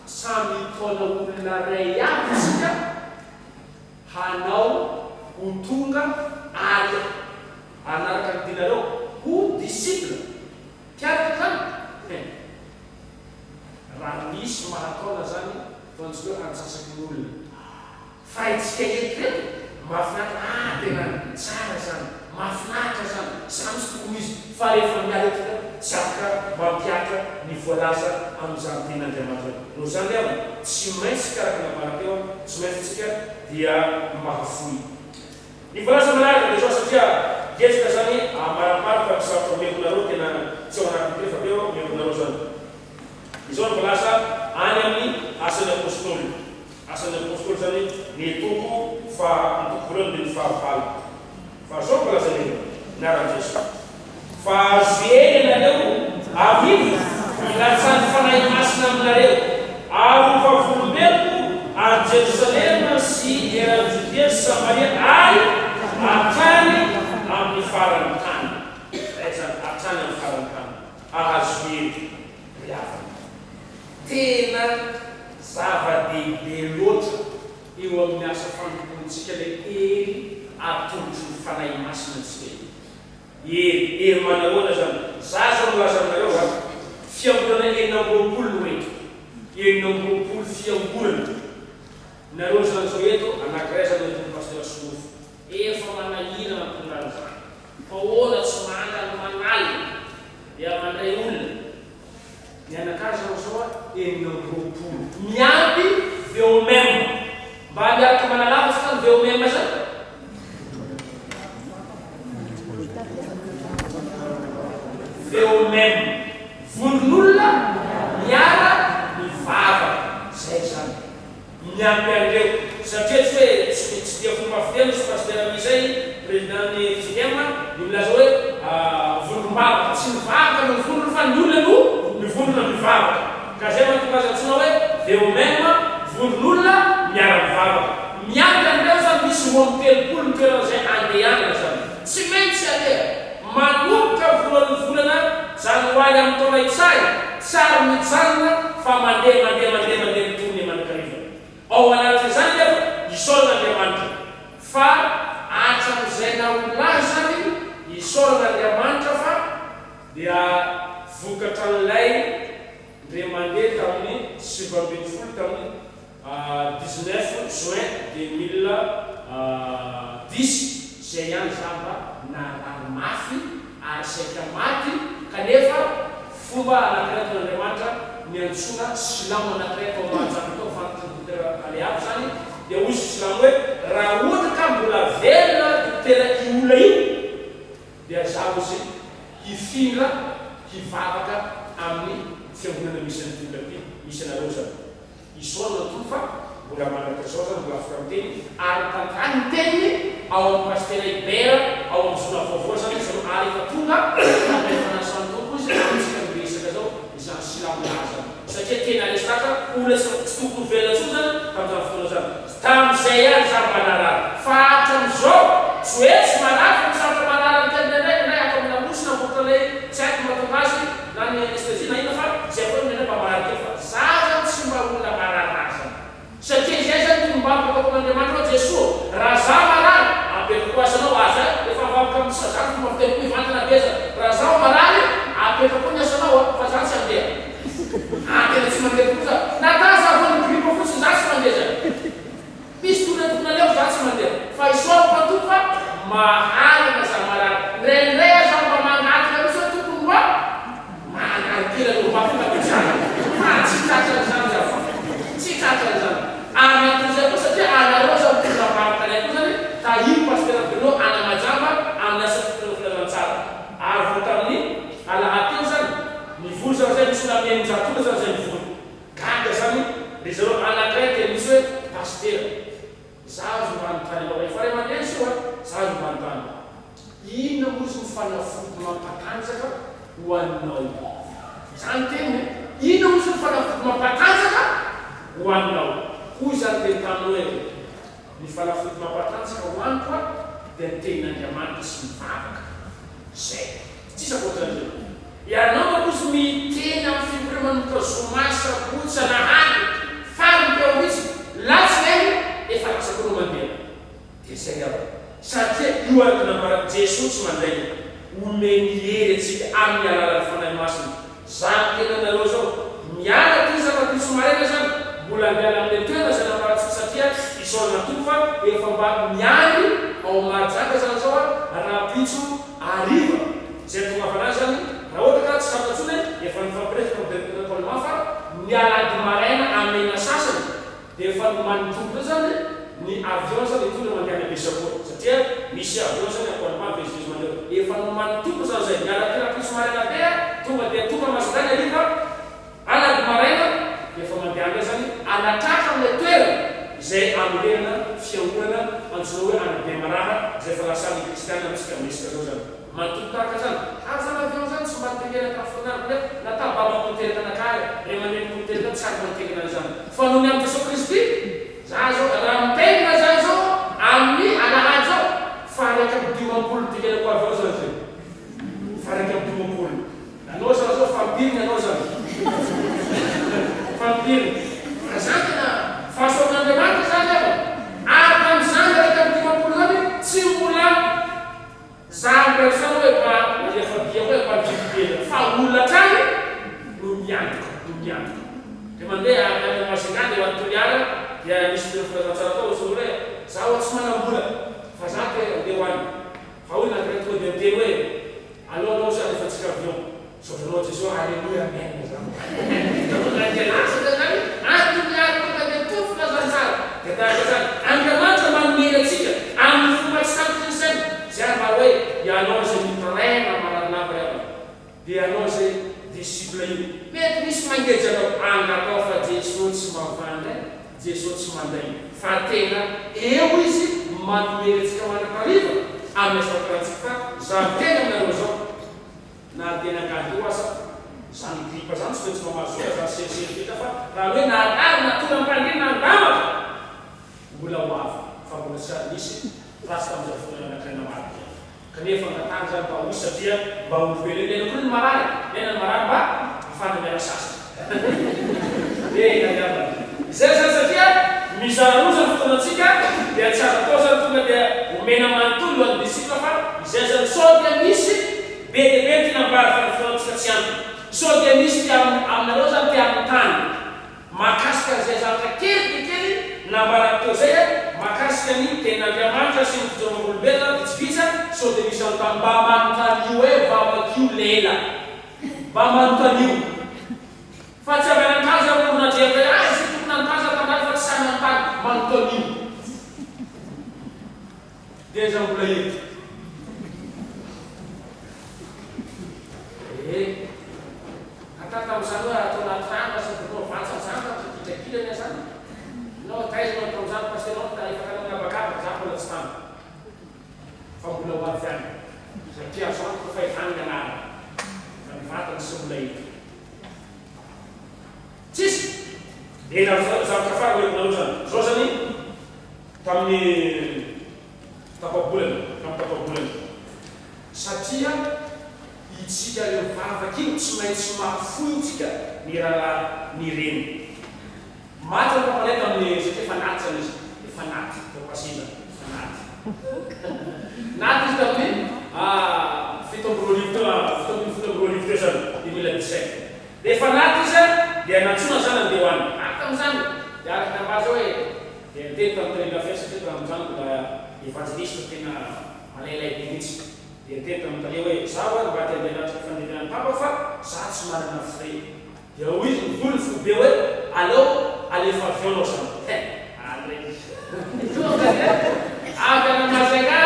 samy hitaona olona iray avy isika hanao ho tonga ary hanaraka ny dinareo ho disciple, mpianatra zany hein, raha misy mahataona zany ataontsika hoe antsasaky ny olona. Fa haintsika eto ireto, mahafinaritra, ah tena tsara izany, mahafinaritra izany, izany tsy tokony ho izy, fa rehefa miala eto indray tsy afaka mampihatra ny voalaza amin'izany tenin'Andriamanitra izany. Noho izany ry havana, tsy maintsy araka ny nambarako teo, tsy maintsy isika dia mahafoy. Ny voalaza manaraka dia izao, satria hiezaka izany ambaramparako fa ny sarotra omeko anareo tena tsy ao anatin'ny teny fa be omeko anareo izany. Izao. Fa azo hery ianareo amin'iny hilatsahan'ny Fanahy Masina aminareo, ary ho vavolombeloko any Jerosalema sy eran'i Jodia sy Samaria ary hatrany amin'ny faran'ny tany. Izay izany, hatrany amin'ny faran'ny tany. Ahazo hery ry havana. Tena zava-dehibe loatra eo amin'ny asa fanompoantsika ilay hery atolotry ny Fanahy Masina antsika io. Hery, hery manahoana zany? Za zao milaza aminareo a, fiangonana 26 no eto, 26 fiangonana, nareo zany zao eto, anakiray zany entin'ny Pasteur Solofo, efa manahirana mitondra an'izany, fa ahoana tsy manga ny manalina dia mandray olona, ny anakahy zao zao a 26 miampy VOMM, mba miaraka manalava zany VOMM zany? VOMM, vondron'olona miara mivavaka, zay zany. Miampy an'ireo, satria tsy hoe tsy tsy dia fomba fiteny hozy Pasitera Louis zay, président-n'ny fjkm, ny milaza hoe vondrom-bavaka, tsy ny vavaka no mivondrona fa ny olona no mivondrona mivavaka. Ka zay mahatonga azy antsoina hoe VOMM, vondron'olona miara mivavaka. Miampy an'ireo zany misy 32 ny toerana izay andehanana zany. Tsy maintsy aleha. Manomboka voalohan'ny volana janoary amin'ny taona itsahy, tsy ary mijanona fa mandeha mandeha mandeha mandeha mitory ny mandrakariva. Ao anatin'izany nefa isaorana Andriamanitra fa hatramin'izay naha-olona ahy zany isaorana Andriamanitra fa dia vokatra an'ilay ndre mandeha tamin'ny 19 tamin'ny 19 juin 2010 izay ihany za mba narary mafy ary saika maty kanefa fomba anankiray ataon'Andriamanitra niantsoana silamo anankiray tao Mahajanga tao fantatry ny dokotera Aleavo zany dia hoy izy silamo hoe raha ohatra ka mbola velona dokotera io olona io dia zaho izy hifindra hivavaka amin'ny fiangonana misy an'ity olona ity misy anareo zany. Isaorana ny Tompo fa mbola manana izao zany mbola afaka miteny ary mitantara ny teniny ao amin'ny Pasitera Hubert ao amin'ny zona vaovao zany izy zao ary efa tonga handray fanasan'ny Tompo izy amintsika miresaka zao izany silamo lahy zany satria tena resy lahatra olona tsy tsy tokony ho velona intsony zany tamin'izany fotoana zany tamin'izay ihany za mba narary fa hatram'izao tsy hoe tsy marary fa misy zavatra marary amin'ny tena indraindray indraindray ato amin'ny lamosina ankoatra ilay tsy haiko ny mahatonga azy na ny anesthésie na inona fa zay foana indraindray mba marary kely fa za zany tsy mba olona marary razana satria izay zany tonom-bavaka ataoko amin'Andriamanitra hoe Jesoa raha za marary apetrako asanao aza efa mivavaka amin'ny sa zany fomba fiteniko mivantana be zany raha zaho marary apetrako ny asanao a fa za tsy handeha ah tena tsy mandeha tokoa za na ta za voan'ny grippe fotsiny za tsy mandeha zany Misy tokony tokony aleoko za tsy mandeha fa isaorako an Tompo fa mahalana za marary ndraindray aza aho mba mangataka mihitsy hoe tokony mba manary kely aloha mba tonga de zany fa tsy tratran'izany za fa tsy tratran'izany ary naton'izay koa satria anareo aza mitondra vavaka anay koa zany tahio Pasitera Bruno ana Majamba amin'ny asa fitoriana filazantsara ary vao tamin'ny alahady teo zany nivory zany zay misy olona amin'ny 600 olona zany zay nivory Gaga zany ry zareo anakiray teny mihitsy hoe pasitera za azo mba anontany anao efa ray aman-dreny soa a za azo mba anontany inona moa izy ny fanafody mampatanjaka ho anao zany teniny e inona moa izy ny fanafody mampatanjaka ho anao hoy zany teny taminy hoe ny fanafody mampatanjaka ho aniko a dia ny tenin'Andriamanitra sy ny vavaka Zay. Tsisy ankoatran'izay. Ianao manko izy miteny amin'ny fivoriana manomboka zoma, sabotsy, alahady, farany teo mihitsy, latsinainy efa lasa koa anao mandeha. Dia zay angamba. Satria io araka ny nambaran'i Jesoa tsy mandainga. Omeny hery antsika amin'ny alalan'ny Fanahy Masina. Za miteny aminareo zao, miala aty za rahampitso maraina zany, mbola andeha any amin'ilay toerana zay nambarantsika satria isaorana Tompo fa efa mba miandry ao Mahajanga zany zao aho rahampitso hariva zay atongavana azy zany, raha ohatra ka tsy tratra intsony efa nifampiresaka tamin'ny directeur Colma fa ny alahady maraina amena sasany Dia efa nomanin'ny Tompo indray zany ny avion zany hitondra mandeha any Besakoa satria misy avion zany any Palma mivezivezy mandeha eo. Efa nomanin'ny Tompo zany zay. Miala aty rahampitso maraina be a, tonga dia tonga Majunga ny hariva, alahady maraina dia efa mandeha any indray zany hanatratra amin'ilay toerana izay hanorenana fiangonana antsoina hoe any Bemaraha izay efa lasa any kristiana amintsika miresaka zao zany. Matoky tahaka zany. Ary zany. tsy ampy mantegnana an'izany. Fa noho ny amin'i Jesoa Kristy, za zao raha mitenina zany zao amin'ny alahady zao, fa 51 dingana ho avy eo zany zay. Fa 51. Anao zany zao fampiriny anao zany. Fampiriny. Fa zany tena fahasoavan'Andriamanitra zany havana. Ary tamin'izany 51 zany tsy mbola za mbola tsy hoe mba nalefa dia hoe mba nifidy fa olona hatrany no miantoka, no miantoka. Dia mandeha avy any Majunga dia ho any Toliara dia nisy mpino filazantsara tao izy hoe za ho'a tsy manam-bola fa za te handeha ho any. Fa hoy nankiray tonga dia niteny hoe Aleo anao sa alefantsika avion. Misaotra anao Jesoa Alléluia Amen zany. Tonga dia latsaka zany antony ary tonga dia mitory filazantsara dia tahaka izany Andriamanitra manome antsika amin'ny fomba tsy takatry ny saina izay ary mba hoe ianao izay mitaraina marary lava ry havana dia ianao izay disciple io mety misy mangeja anao angatao fa Jesoa tsy mavandra e. Jesoa tsy mandainga fa tena eo izy manome antsika mandrakariva amin'ny asa tantsika fa za miteny aminareo zao na dia nangady eo aza zany grippe zany tsy maintsy mamazo olona zany serisery vita fa raha hoe narary na toram-pandriana na andamaka mbola ho avy fa mbola tsy ary nisy ratsy tamin'izay fotoana anankiray namarika izay. Kanefa angatahana izany mba ho hisy satria mba olombelona ilaina koa ny marary e! Ilaina ny marary mba hahafahana miala sasatra. Eny angamba. Izay izany satria mizara roa izany fotoanantsika dia tsy azo atao izany tonga dia omena manontolo ho an'ny disciple fa izay izany sao dia misy be dia be ny tiana ambara fa ny fotoanantsika tsy ampy. Sao dia misy te aminareo izany te hanontany. Mahakasika an'izay zavatra kely dia kely nambarako teo izay an, mahakasika ny tenin'Andriamanitra sy ny fijoroam-bolombelona vitsivitsy an, sao dia misy anontany mba manontanio hoe vavakio lela. Mba manontanio. Fa tsy avy any an-kaza ny olona dia hoe ah izy io tokony hanontany za tandany fa tsy sahy manontany. Manontanio. Dia iza mbola eto? Eh. Atao tamin'izany hoe atao anaty rano lasa vonoa vantsa zandatra gidragidra ny azany. Nao taiza no tamin'izany pasitera nao fa efa tany an'habakabaka za mbola tsy tany. Fa mbola ho avy any. Satria azo antoka fa efa any ny anarana. Fa ny vatana tsy mbola eto. Tsisy. Eny ary zavatra farany hoentinareo zany. Zao zany tamin'ny tapa-bolana, tamin'ny tapa-bolana. Satria itsika ireo vavaka io tsy maintsy mahafoy itsika ny rahalahy ny reny. Maty ny papanay tamin'ny satria efa naty zany izy, efa naty tao Pasina, efa naty. Naty izy tamin'ny 2007 teo, 2017 teo zany, 2017. Rehefa naty izy dia nantsoina zany handeha ho any. Naty tamin'izany dia araka ny ambara zao hoe dia niteny tamin'ny tale lafia satria tamin'izany mbola evanjeliste tena malailay be mihitsy. Dia niteny tamin'ny tale hoe za ho'a mba te handeha hanatrika fandevenana papa fa za tsy manana frais. Dia hoy izy nivory ny foibe hoe aleo alefa avion nao zany. He! Aleo. Tonga dia avy any Majunga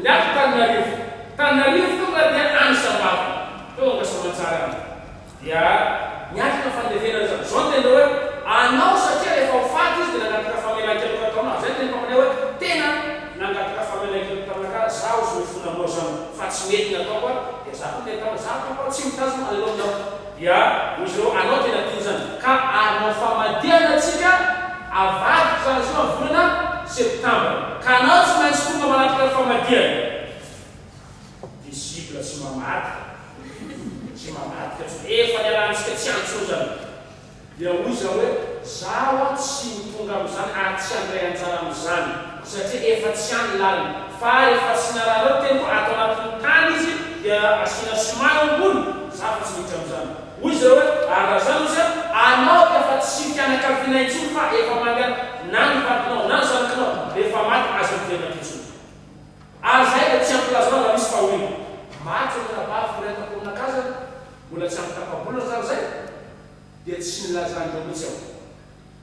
niato Tananarivo. Tananarivo tonga dia any Sambava. Tonga soamantsara any. Dia niatrika fandevenana izany. Izao no tena hoe anao satria rehefa ho faty izy dia nangataka famelan-keloka taminao. Izay no teny mpaminay hoe tena nangataka famelan-keloka taminakahy zaho izy mifona aminao izany fa tsy mety ny ataoko a, dia za koa niteny taminy za papa tsy mitazona aleo aminao. Dia hoy izy ireo anao tena tiany izany ka hanao famadihana antsika avadiko izany izy io amin'ny volana septambra ka anao tsy maintsy tonga manatrika ny famadihana. Disciple tsy mamadika, tsy mamadika intsony, efa nialantsika tsy any intsony zany. Dia hoy izaho hoe, zaho aho tsy ho tonga amin'izany ary tsy handray anjara amin'izany, satria efa tsy any lalina, fa rehefa tsy narahanao ny teniko, ato anatin'ny tany izy dia asiana ciment eo ambony, zaho fa tsy miditra amin'izany. Hoy izy ireo hoe, ary raha izany hoy izy, anao efa tsy fianakaviana intsony fa efa mandeha na ny vadinao na ny zanakinao, rehefa maty aza miverina aty intsony. Ary zahay dia tsy ampy lazao raha misy fahoriana. Maty ny anabaviko iray tampo aminakazana, mbola tsy ampy tapa-bolana zany zay, dia tsy nilazan'ireo mihitsy aho.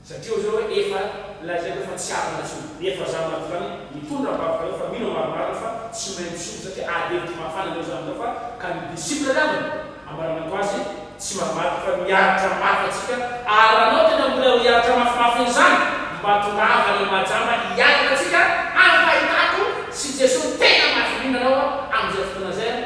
Satria hoy zareo hoe efa lazaiko efa tsy havana intsony. Nefa za maty zany mitondra am-bavaka ireo fa mino aho marimarina fa tsy maintsy ho satria ady hevitra mafana ireo zany ireo fa ka ny disciple ry havana amaranako azy Tsy mamaky fa miaritra mafy antsika ary raha anao tena mbola hiaritra mafimafy an'izany mba tongava any Mahajamba hiaraka antsika ary fahitako sy Jesoa no tena mafy indrindra anao amin'izay fotoana izay an,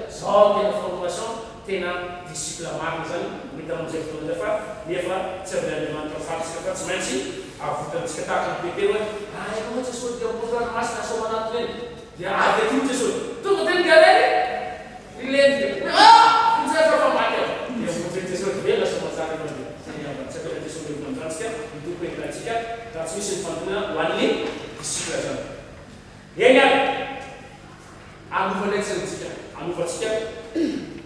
zao tena formation. tena disciple marina zany mety amin'izay fotoana izay fa nefa tsy avy Andriamanitra ho faty isika fa tsy maintsy avotantsika tahaka an'i Petera hoe raha ianao Jesosy dia amoron ranomasina asao manatona eny dia avy aty hoy Jesosy tonga teny Galilée ry lentika hoe ah! Vonjeo fa efa maty aho dia vonjen'i Jesosy velona sy aman-tsara ianao dia zay ny havany tsy avela Jesosy levona amin'izany isika ny Tompo entina antsika raha tsy misy ny fandroana ho an'ny disciple zany eny ary Hanova indray tsy ny dika hanovantsika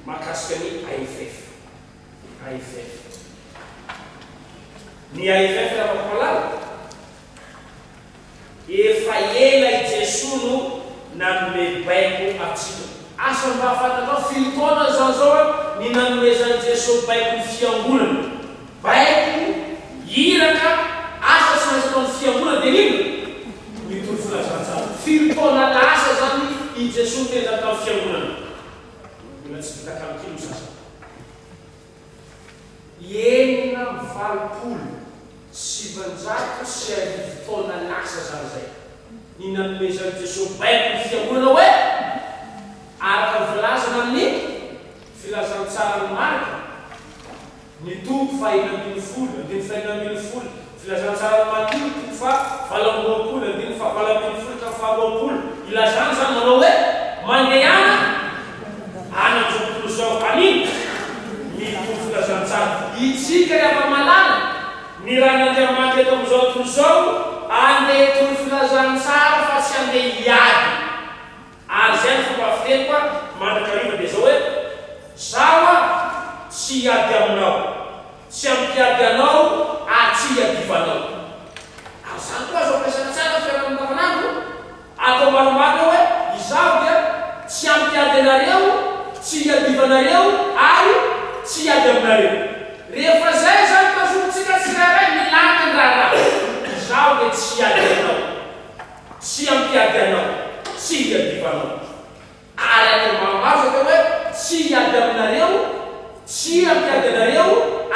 mahakasika ny AFF. AFF. Ny AFF raha mampahalala, efa ela i Jesoa no nanome baiko antsika. Asa mba fantatrao firy taona izany izao an ny nanomezan'i Jesoa baiko ny fiangonana. Baiko, iraka, asa tsy maintsy ataon'ny fiangonana dia inona? Mitory filazantsara. Firy taona lasa izany i Jesoa niteny izany tamin'ny fiangonana? Mbola tsy vita calcul ny sasany. 1986 taona lasa izany izay ny nanomezan'i Jesoa baiko ny fiangonana hoe, araka ny voalazana amin'ny filazantsaran'i Marka, Ny toko faha-16, andininy faha-16, Filazantsaran'i Matio, toko faha-28, andininy faha-18 hatramin'ny faha-20, ilazana izany manao hoe, Mandehana any amin'izao tontolo izao, anio, mitory filazantsara. Itsika ry hava-malala, ny ran'Andriamanitra eto amin'izao tontolo izao, andeha hitory filazantsara fa tsy andeha hiady. Ary izay no fomba fiteniko a, mandrakariva dia izao hoe, Zaho a, tsy hiady aminao, tsy hampiady anao ary tsy hiadivanao. Ary izany koa azo ampiasaina tsara amin'ny fiainana andavanandro, atao marimarina hoe, izaho dia tsy hampiady anareo, tsy hiadivanareo ary tsy hiady aminareo. Rehefa izay izany tazomintsika tsirairay milamina ny raharaha, izaho dia tsy hiady aminao. Tsy hampiady anao, tsy hiadivanao. Ary atao maromaro izay atao hoe tsy hiady aminareo, tsy hampiady anareo,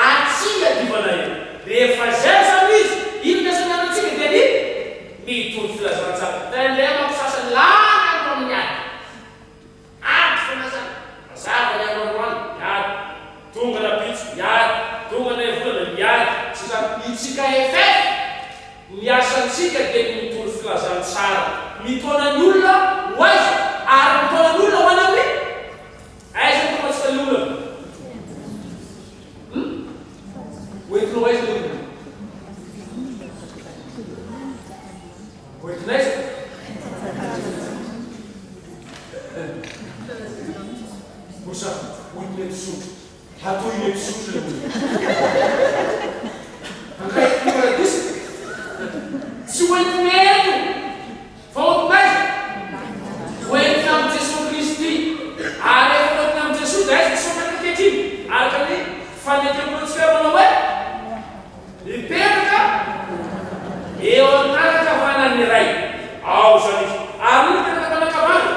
ary tsy hiadivanareo. Rehefa izay izany izy, inona ny asa nianantsika? Dia ny mitory filazantsara. Indraindray manko sasany lany andro amin'ny ady. Ady foana zany. Mazava ny andro androany, miady. Tonga rapitso, miady. Tonga ny volana, miady. Tsy izany. Itsika FF, ny asantsika dia ny mitory filazantsara. Mitaona ny olona ho aiza? Ary mitaona ny olona ho any amin'ny? Aiza no tonga antsika ny olona? Hum? Ho entinao aiza ny olona? Ho entina aiza? Osa, hoy ny mpisotro. Hatoy ny mpisotro ilay olona. Hankaiza ny paradisa? Tsy ho entina eto, fa ho entina aiza? Ho entina amin'i Jesoa Kristy. Ary rehefa ho entina amin'i Jesoa dia aiza Jesoa mipetraka ankehitriny? Araka ny fanekem-pinoantsika manao hoe, Mipetraka eo an-tanan-kavanan'ny Ray. Ao izany izy. Ary io mipetraka an-tanan-kavanana.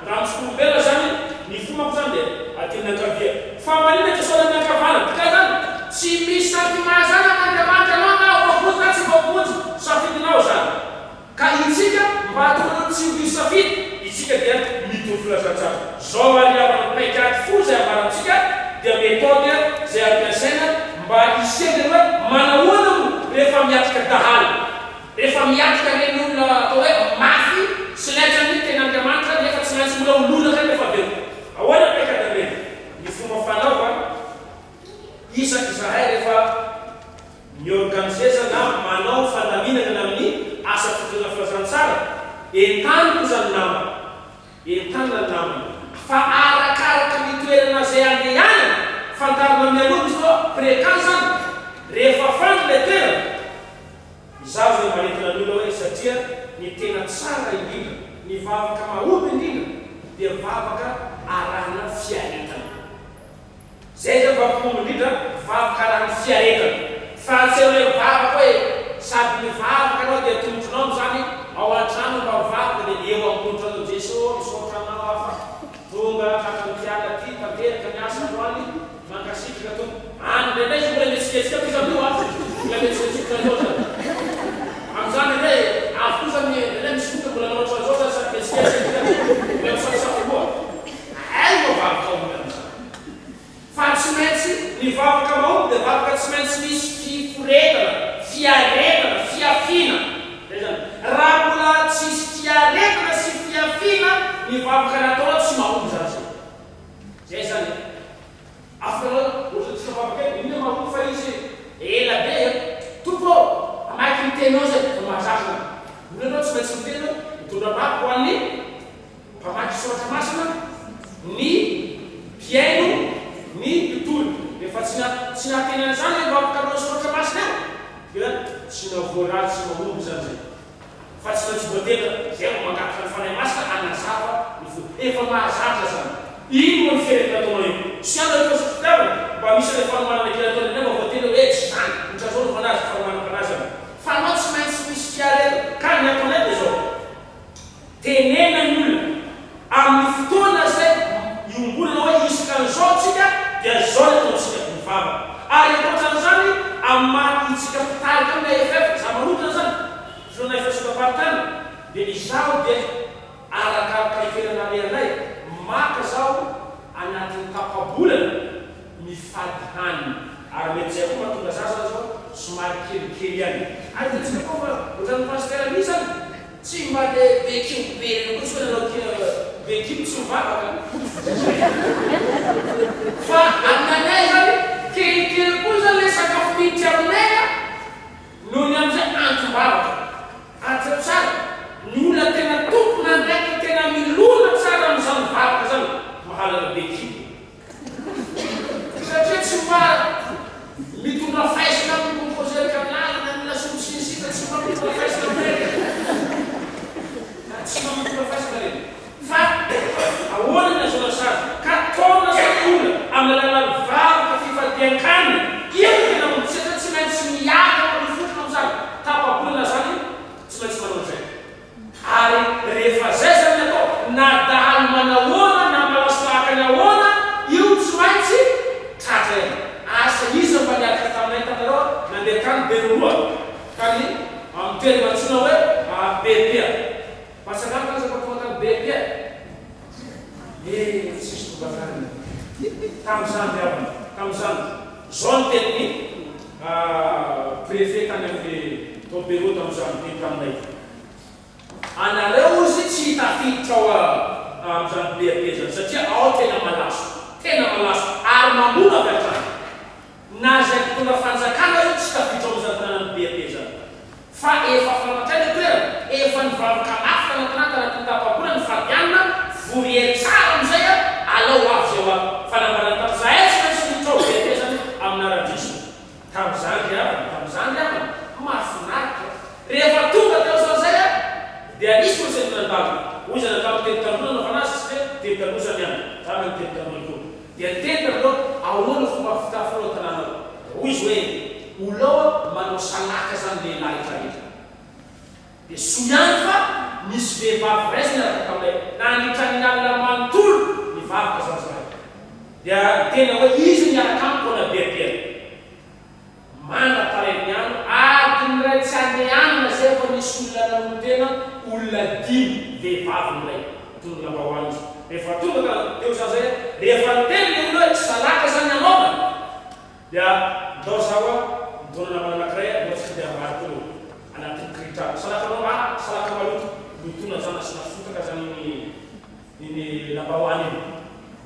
Raha misy olombelona izany, ny fomako izany dia aty amin'ny ankavia. Fa maninona Jesoa any amin'ny ankavanana? Dikany izany, tsy misy sentiment izany amin'Andriamanitra anao na voavonjy na tsy voavonjy. Safidinao izany. Ka itsika mba hahatonga anao tsy ho diso safidy, itsika dia mitory filazantsara. Zao ary havana ny paikady fo izay ambarantsika dia méthode izay ampiasaina mba hisendrina hoe manahoana moa rehefa miatrika dahalo, rehefa miatrika ireny olona atao hoe mafy sy laitra ny tenin'Andriamanitra nefa tsy maintsy mbola ho lonaka rehefa avy eo. Ahoana ny paikady amin'ireny? Ny fomba fanao an, isaky izahay rehefa. Mi-organiser na manao fandaminana amin'ny asa fitoriana filazantsara, entaniko izany namana, entanina ny namana, fa arakaraka ny toerana izay andehanana, fantarina mialoha misy atao pre-camp izany, rehefa fantatra ilay toerana, izaho izay manentana ny olona hoe satria ny tena tsara indrindra, ny vavaka mahomby indrindra dia vavaka arahina fiaretana. Zay zany vavaka mahomby indrindra, vavaka arahan'ny fiaretana. Fa tsy hoe mivavaka hoe sady mivavaka anao dia tongotronao amzany ao antrano mba mivavaka dia eo am tongotra anao Jeso ô misaotra anao aho fa tonga tratran'ny mpiala aty tanteraka ny asa androany mankasitraka Tompo. Any indraindray izy mbola mihetsiketsika koa izy amin'io an, mbola mihetsiketsika ohatran'izao zany. Amzany indray avy koa zany indraindray misy fotoana mbola manao ohatran'izao zany sady mihetsiketsika mbola misafosafo koa. Hay no vavaka olona amzany. Fiaretana, fiafiana. Zay zany. Raha mbola tsisy fiaretana sy fiafiana ny vavaka nataonao tsy mahomby zany zay. Zay zany e. Afaka anao ohatra tsika vavaka eo, inona mahomby fa izy ela be e. Tompo ô, hamaky ny teninao zay vao mahazatra. Olona anao tsy maintsy miteny hoe mitondra babo ho an'ny Mpamaky soratra masina, ny mpihaino, ny mpitory. Rehefa tsy na tsy nahateny an'izany ilay mpampikaroka soratra masina eo dia tsy navoarary tsy mahomby izany izay. Fa tsy maintsy voatena izay vao mangataka ny Fanahy Masina hanazava ny fo. Efa mahazatra izany. Iny moa ny fiaretana ataonao io. Tsy any aloha fa fitiavana. Mba misy ilay fanomanana kely ataony indray mba voatena hoe tsy izany. Ohatran'izao no fanahy, fanomanam-panahy izany. Fa anao tsy maintsy misy fiaretana. Ka ny ataonay dia izao. Tenena ny olona amin'ny fotoana izay iombonana hoe isaka an'izao tsika dia izao ny ataontsika, mivavaka. Ary ankoatran'izany, amin'ny maha itsika mpitarika amin'ny AFF, izaho manokana izany, filohan'ny AFF isam-paritany, dia izaho dia arakaraka ny toerana alehanay, maka zaho anatin'ny tapa-bolana mifady hanina. Ary mety izay koa mahatonga za zany zao somary kelikely ihany. Ary hitantsika koa fa ohatran'ny pasitera mihitsy zany, Tsy mba le be kibo be ireny koa tsy hoe nanao be kibo tsy mivavaka fa aminanay zany kelikely koa zany le sakafo miditra aminay a noho ny amizay antom-bavaka ary jereo tsara ny olona tena tompon'andraikitra tena milona tsara amizany vavaka zany mahalala be kibo. Satria tsy mba mitondra faisana amin'ny composer ka lalana ny lasopy sy ny sisa tsy mba mitondra faisana amin'ireny e! Tsy mba mitondra faisana ireny. Fa ahoana ny ahazoana sazy? Ka taomina izany ny olona amin'ny alalan'ny vavaka fifadian-kanina. Io no tena manomboka satria tsy maintsy miady ao amin'ny fotona amin'izany. Tapa-bolana izany tsy maintsy manao an'izay. Ary rehefa zay zany ny atao, na dahalo manahoana na malaso tahaka ny ahoana, io tsy maintsy tratra ihany. Asa iza mba niaraka taminay taminareo nandeha tany Beroroha, tany amin'ny toerana antsoina hoe Berpia. Mba tsangano tany za mba tonga tany Berpia. Eh, tsisy tonga tany. Tamin'izany ry havana, tamin'izany. Zao ny tenin'ny préfet tany amin'ny tao Beroroha tamin'izany, niteny taminay. Anareo ozy tsy tafiditra ao amin'izany BAP zany satria ao tena malaso, tena malaso ary mamono avy hatrany. Na izay mpitondra fanjakana aza tsy tafiditra ao amin'izany tanànan'ny BAP zany. Fa efa fantatray le toerana, efa nivavaka mafy tanatinà tanatin'ny tapa-bolana ny Fabiana, vory hery tsara amin'izay a, alao ho avy izay ho avy. Fa nambarany tamin'izahay tsy maintsy miditra ao BAP zany amin'ara-driso. Tamin'izany ry havana, tamin'izany ry havana, mahafinaritra. Rehefa tonga teo Sanzay aho, dia nisy olona izay nandalo. Hoy izy nandalo teny taloha nanaovana azy, tsy hoe teny taloha izany ihany, za mahay miteny taloha ihany koa. Dia niteny tamin'ireo, ahoana fomba fitafinao ao an-tanàna ao? Dia hoy izy hoe, olona ao manao salaka izany lehilahy rehetra rehetra. Dia soa ihany fa nisy vehivavy iray izay niaraka taminay, nandritra ny alina manontolo nivavaka izany izahay. Dia niteny aho hoe izy no miaraka amiko ao Nabeabeana. Mandra-paren'ny andro, adiny iray tsy andehanana izay vao nisy olona nanolo-tena, olona dimy, vehivavy ny iray. Nitondra lambahoany izy. Rehefa tonga ka teo izany izay, rehefa niteny ilay olona hoe salaka izany anaovana, dia ndao za hoa nitaona namana anankiray ndao tsika dia ambadika eo anatin'ny kirihitrano. Salaka manao ah, salaka maloto, lotoina izany asiana fotaka izany iny. Iny lambahoany iny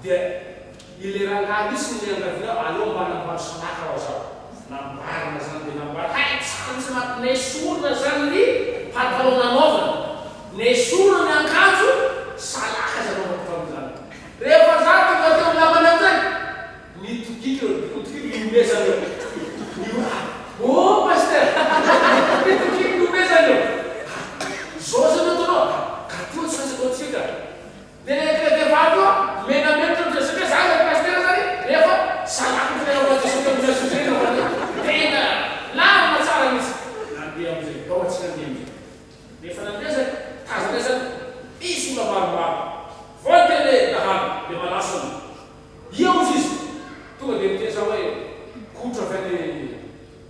dia ilay rangahy mihitsy no niangaviana hoe aleo mba hanamboaro salaka hoa zaho. Namboarina zany dia namboarina, hay tsara mihitsy na nesorina zany ny pantalon nanaovana, nesorina ny ankanjo, salaka zany anaovako tamin'izany. Rehefa za tonga teo amin'ny lamany amin'izay, nitokiko eo, nitokiko nihomezana eo, nihoraha, oh pasteur, nitokiko nihomezana eo. Zao zany ataonao a! Ka toa tsy maintsy ataontsika ka! Dia le le vehivavy io a, menamenatra amizay satria za ilay pasitera zany rehefa salako ny fiainako an'i Jesosy teo ambony hazo fijaliana fa dia tena lalina tsara mihitsy. Nandeha amizay, tao antsika nandeha amizay. Rehefa nandeha zay, tazanay zany misy olona maromaro. Vao niteny hoe dahalo dia malaso anao. Ia hozy izy? Tonga dia niteny za hoe kotra avy any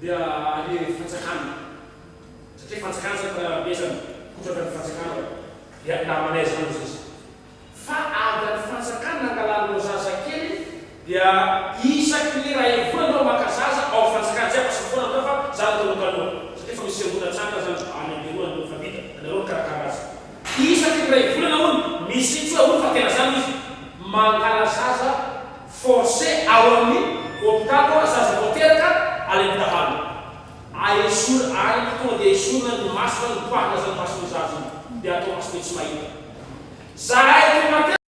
dia any fanjakana. Satria fanjakana zany fa be zany kotra avy any fanjakana ao dia namanay zany ozy izy fa avy any fanjakana nangalan'ireo zaza kely dia isaky ny iray volana aho maka zaza ao fanjakana tsy haiko asa foana fa za no taloha taloha. Mangala zaza forcé ao amin'ny hopitaly koa zaza vao teraka alain'ny dahalo. Aesory any tonga dia esorina ny masony, mipoahina zany mason'io zaza io dia atao maso be tsy mahita. Zahay tonga teo.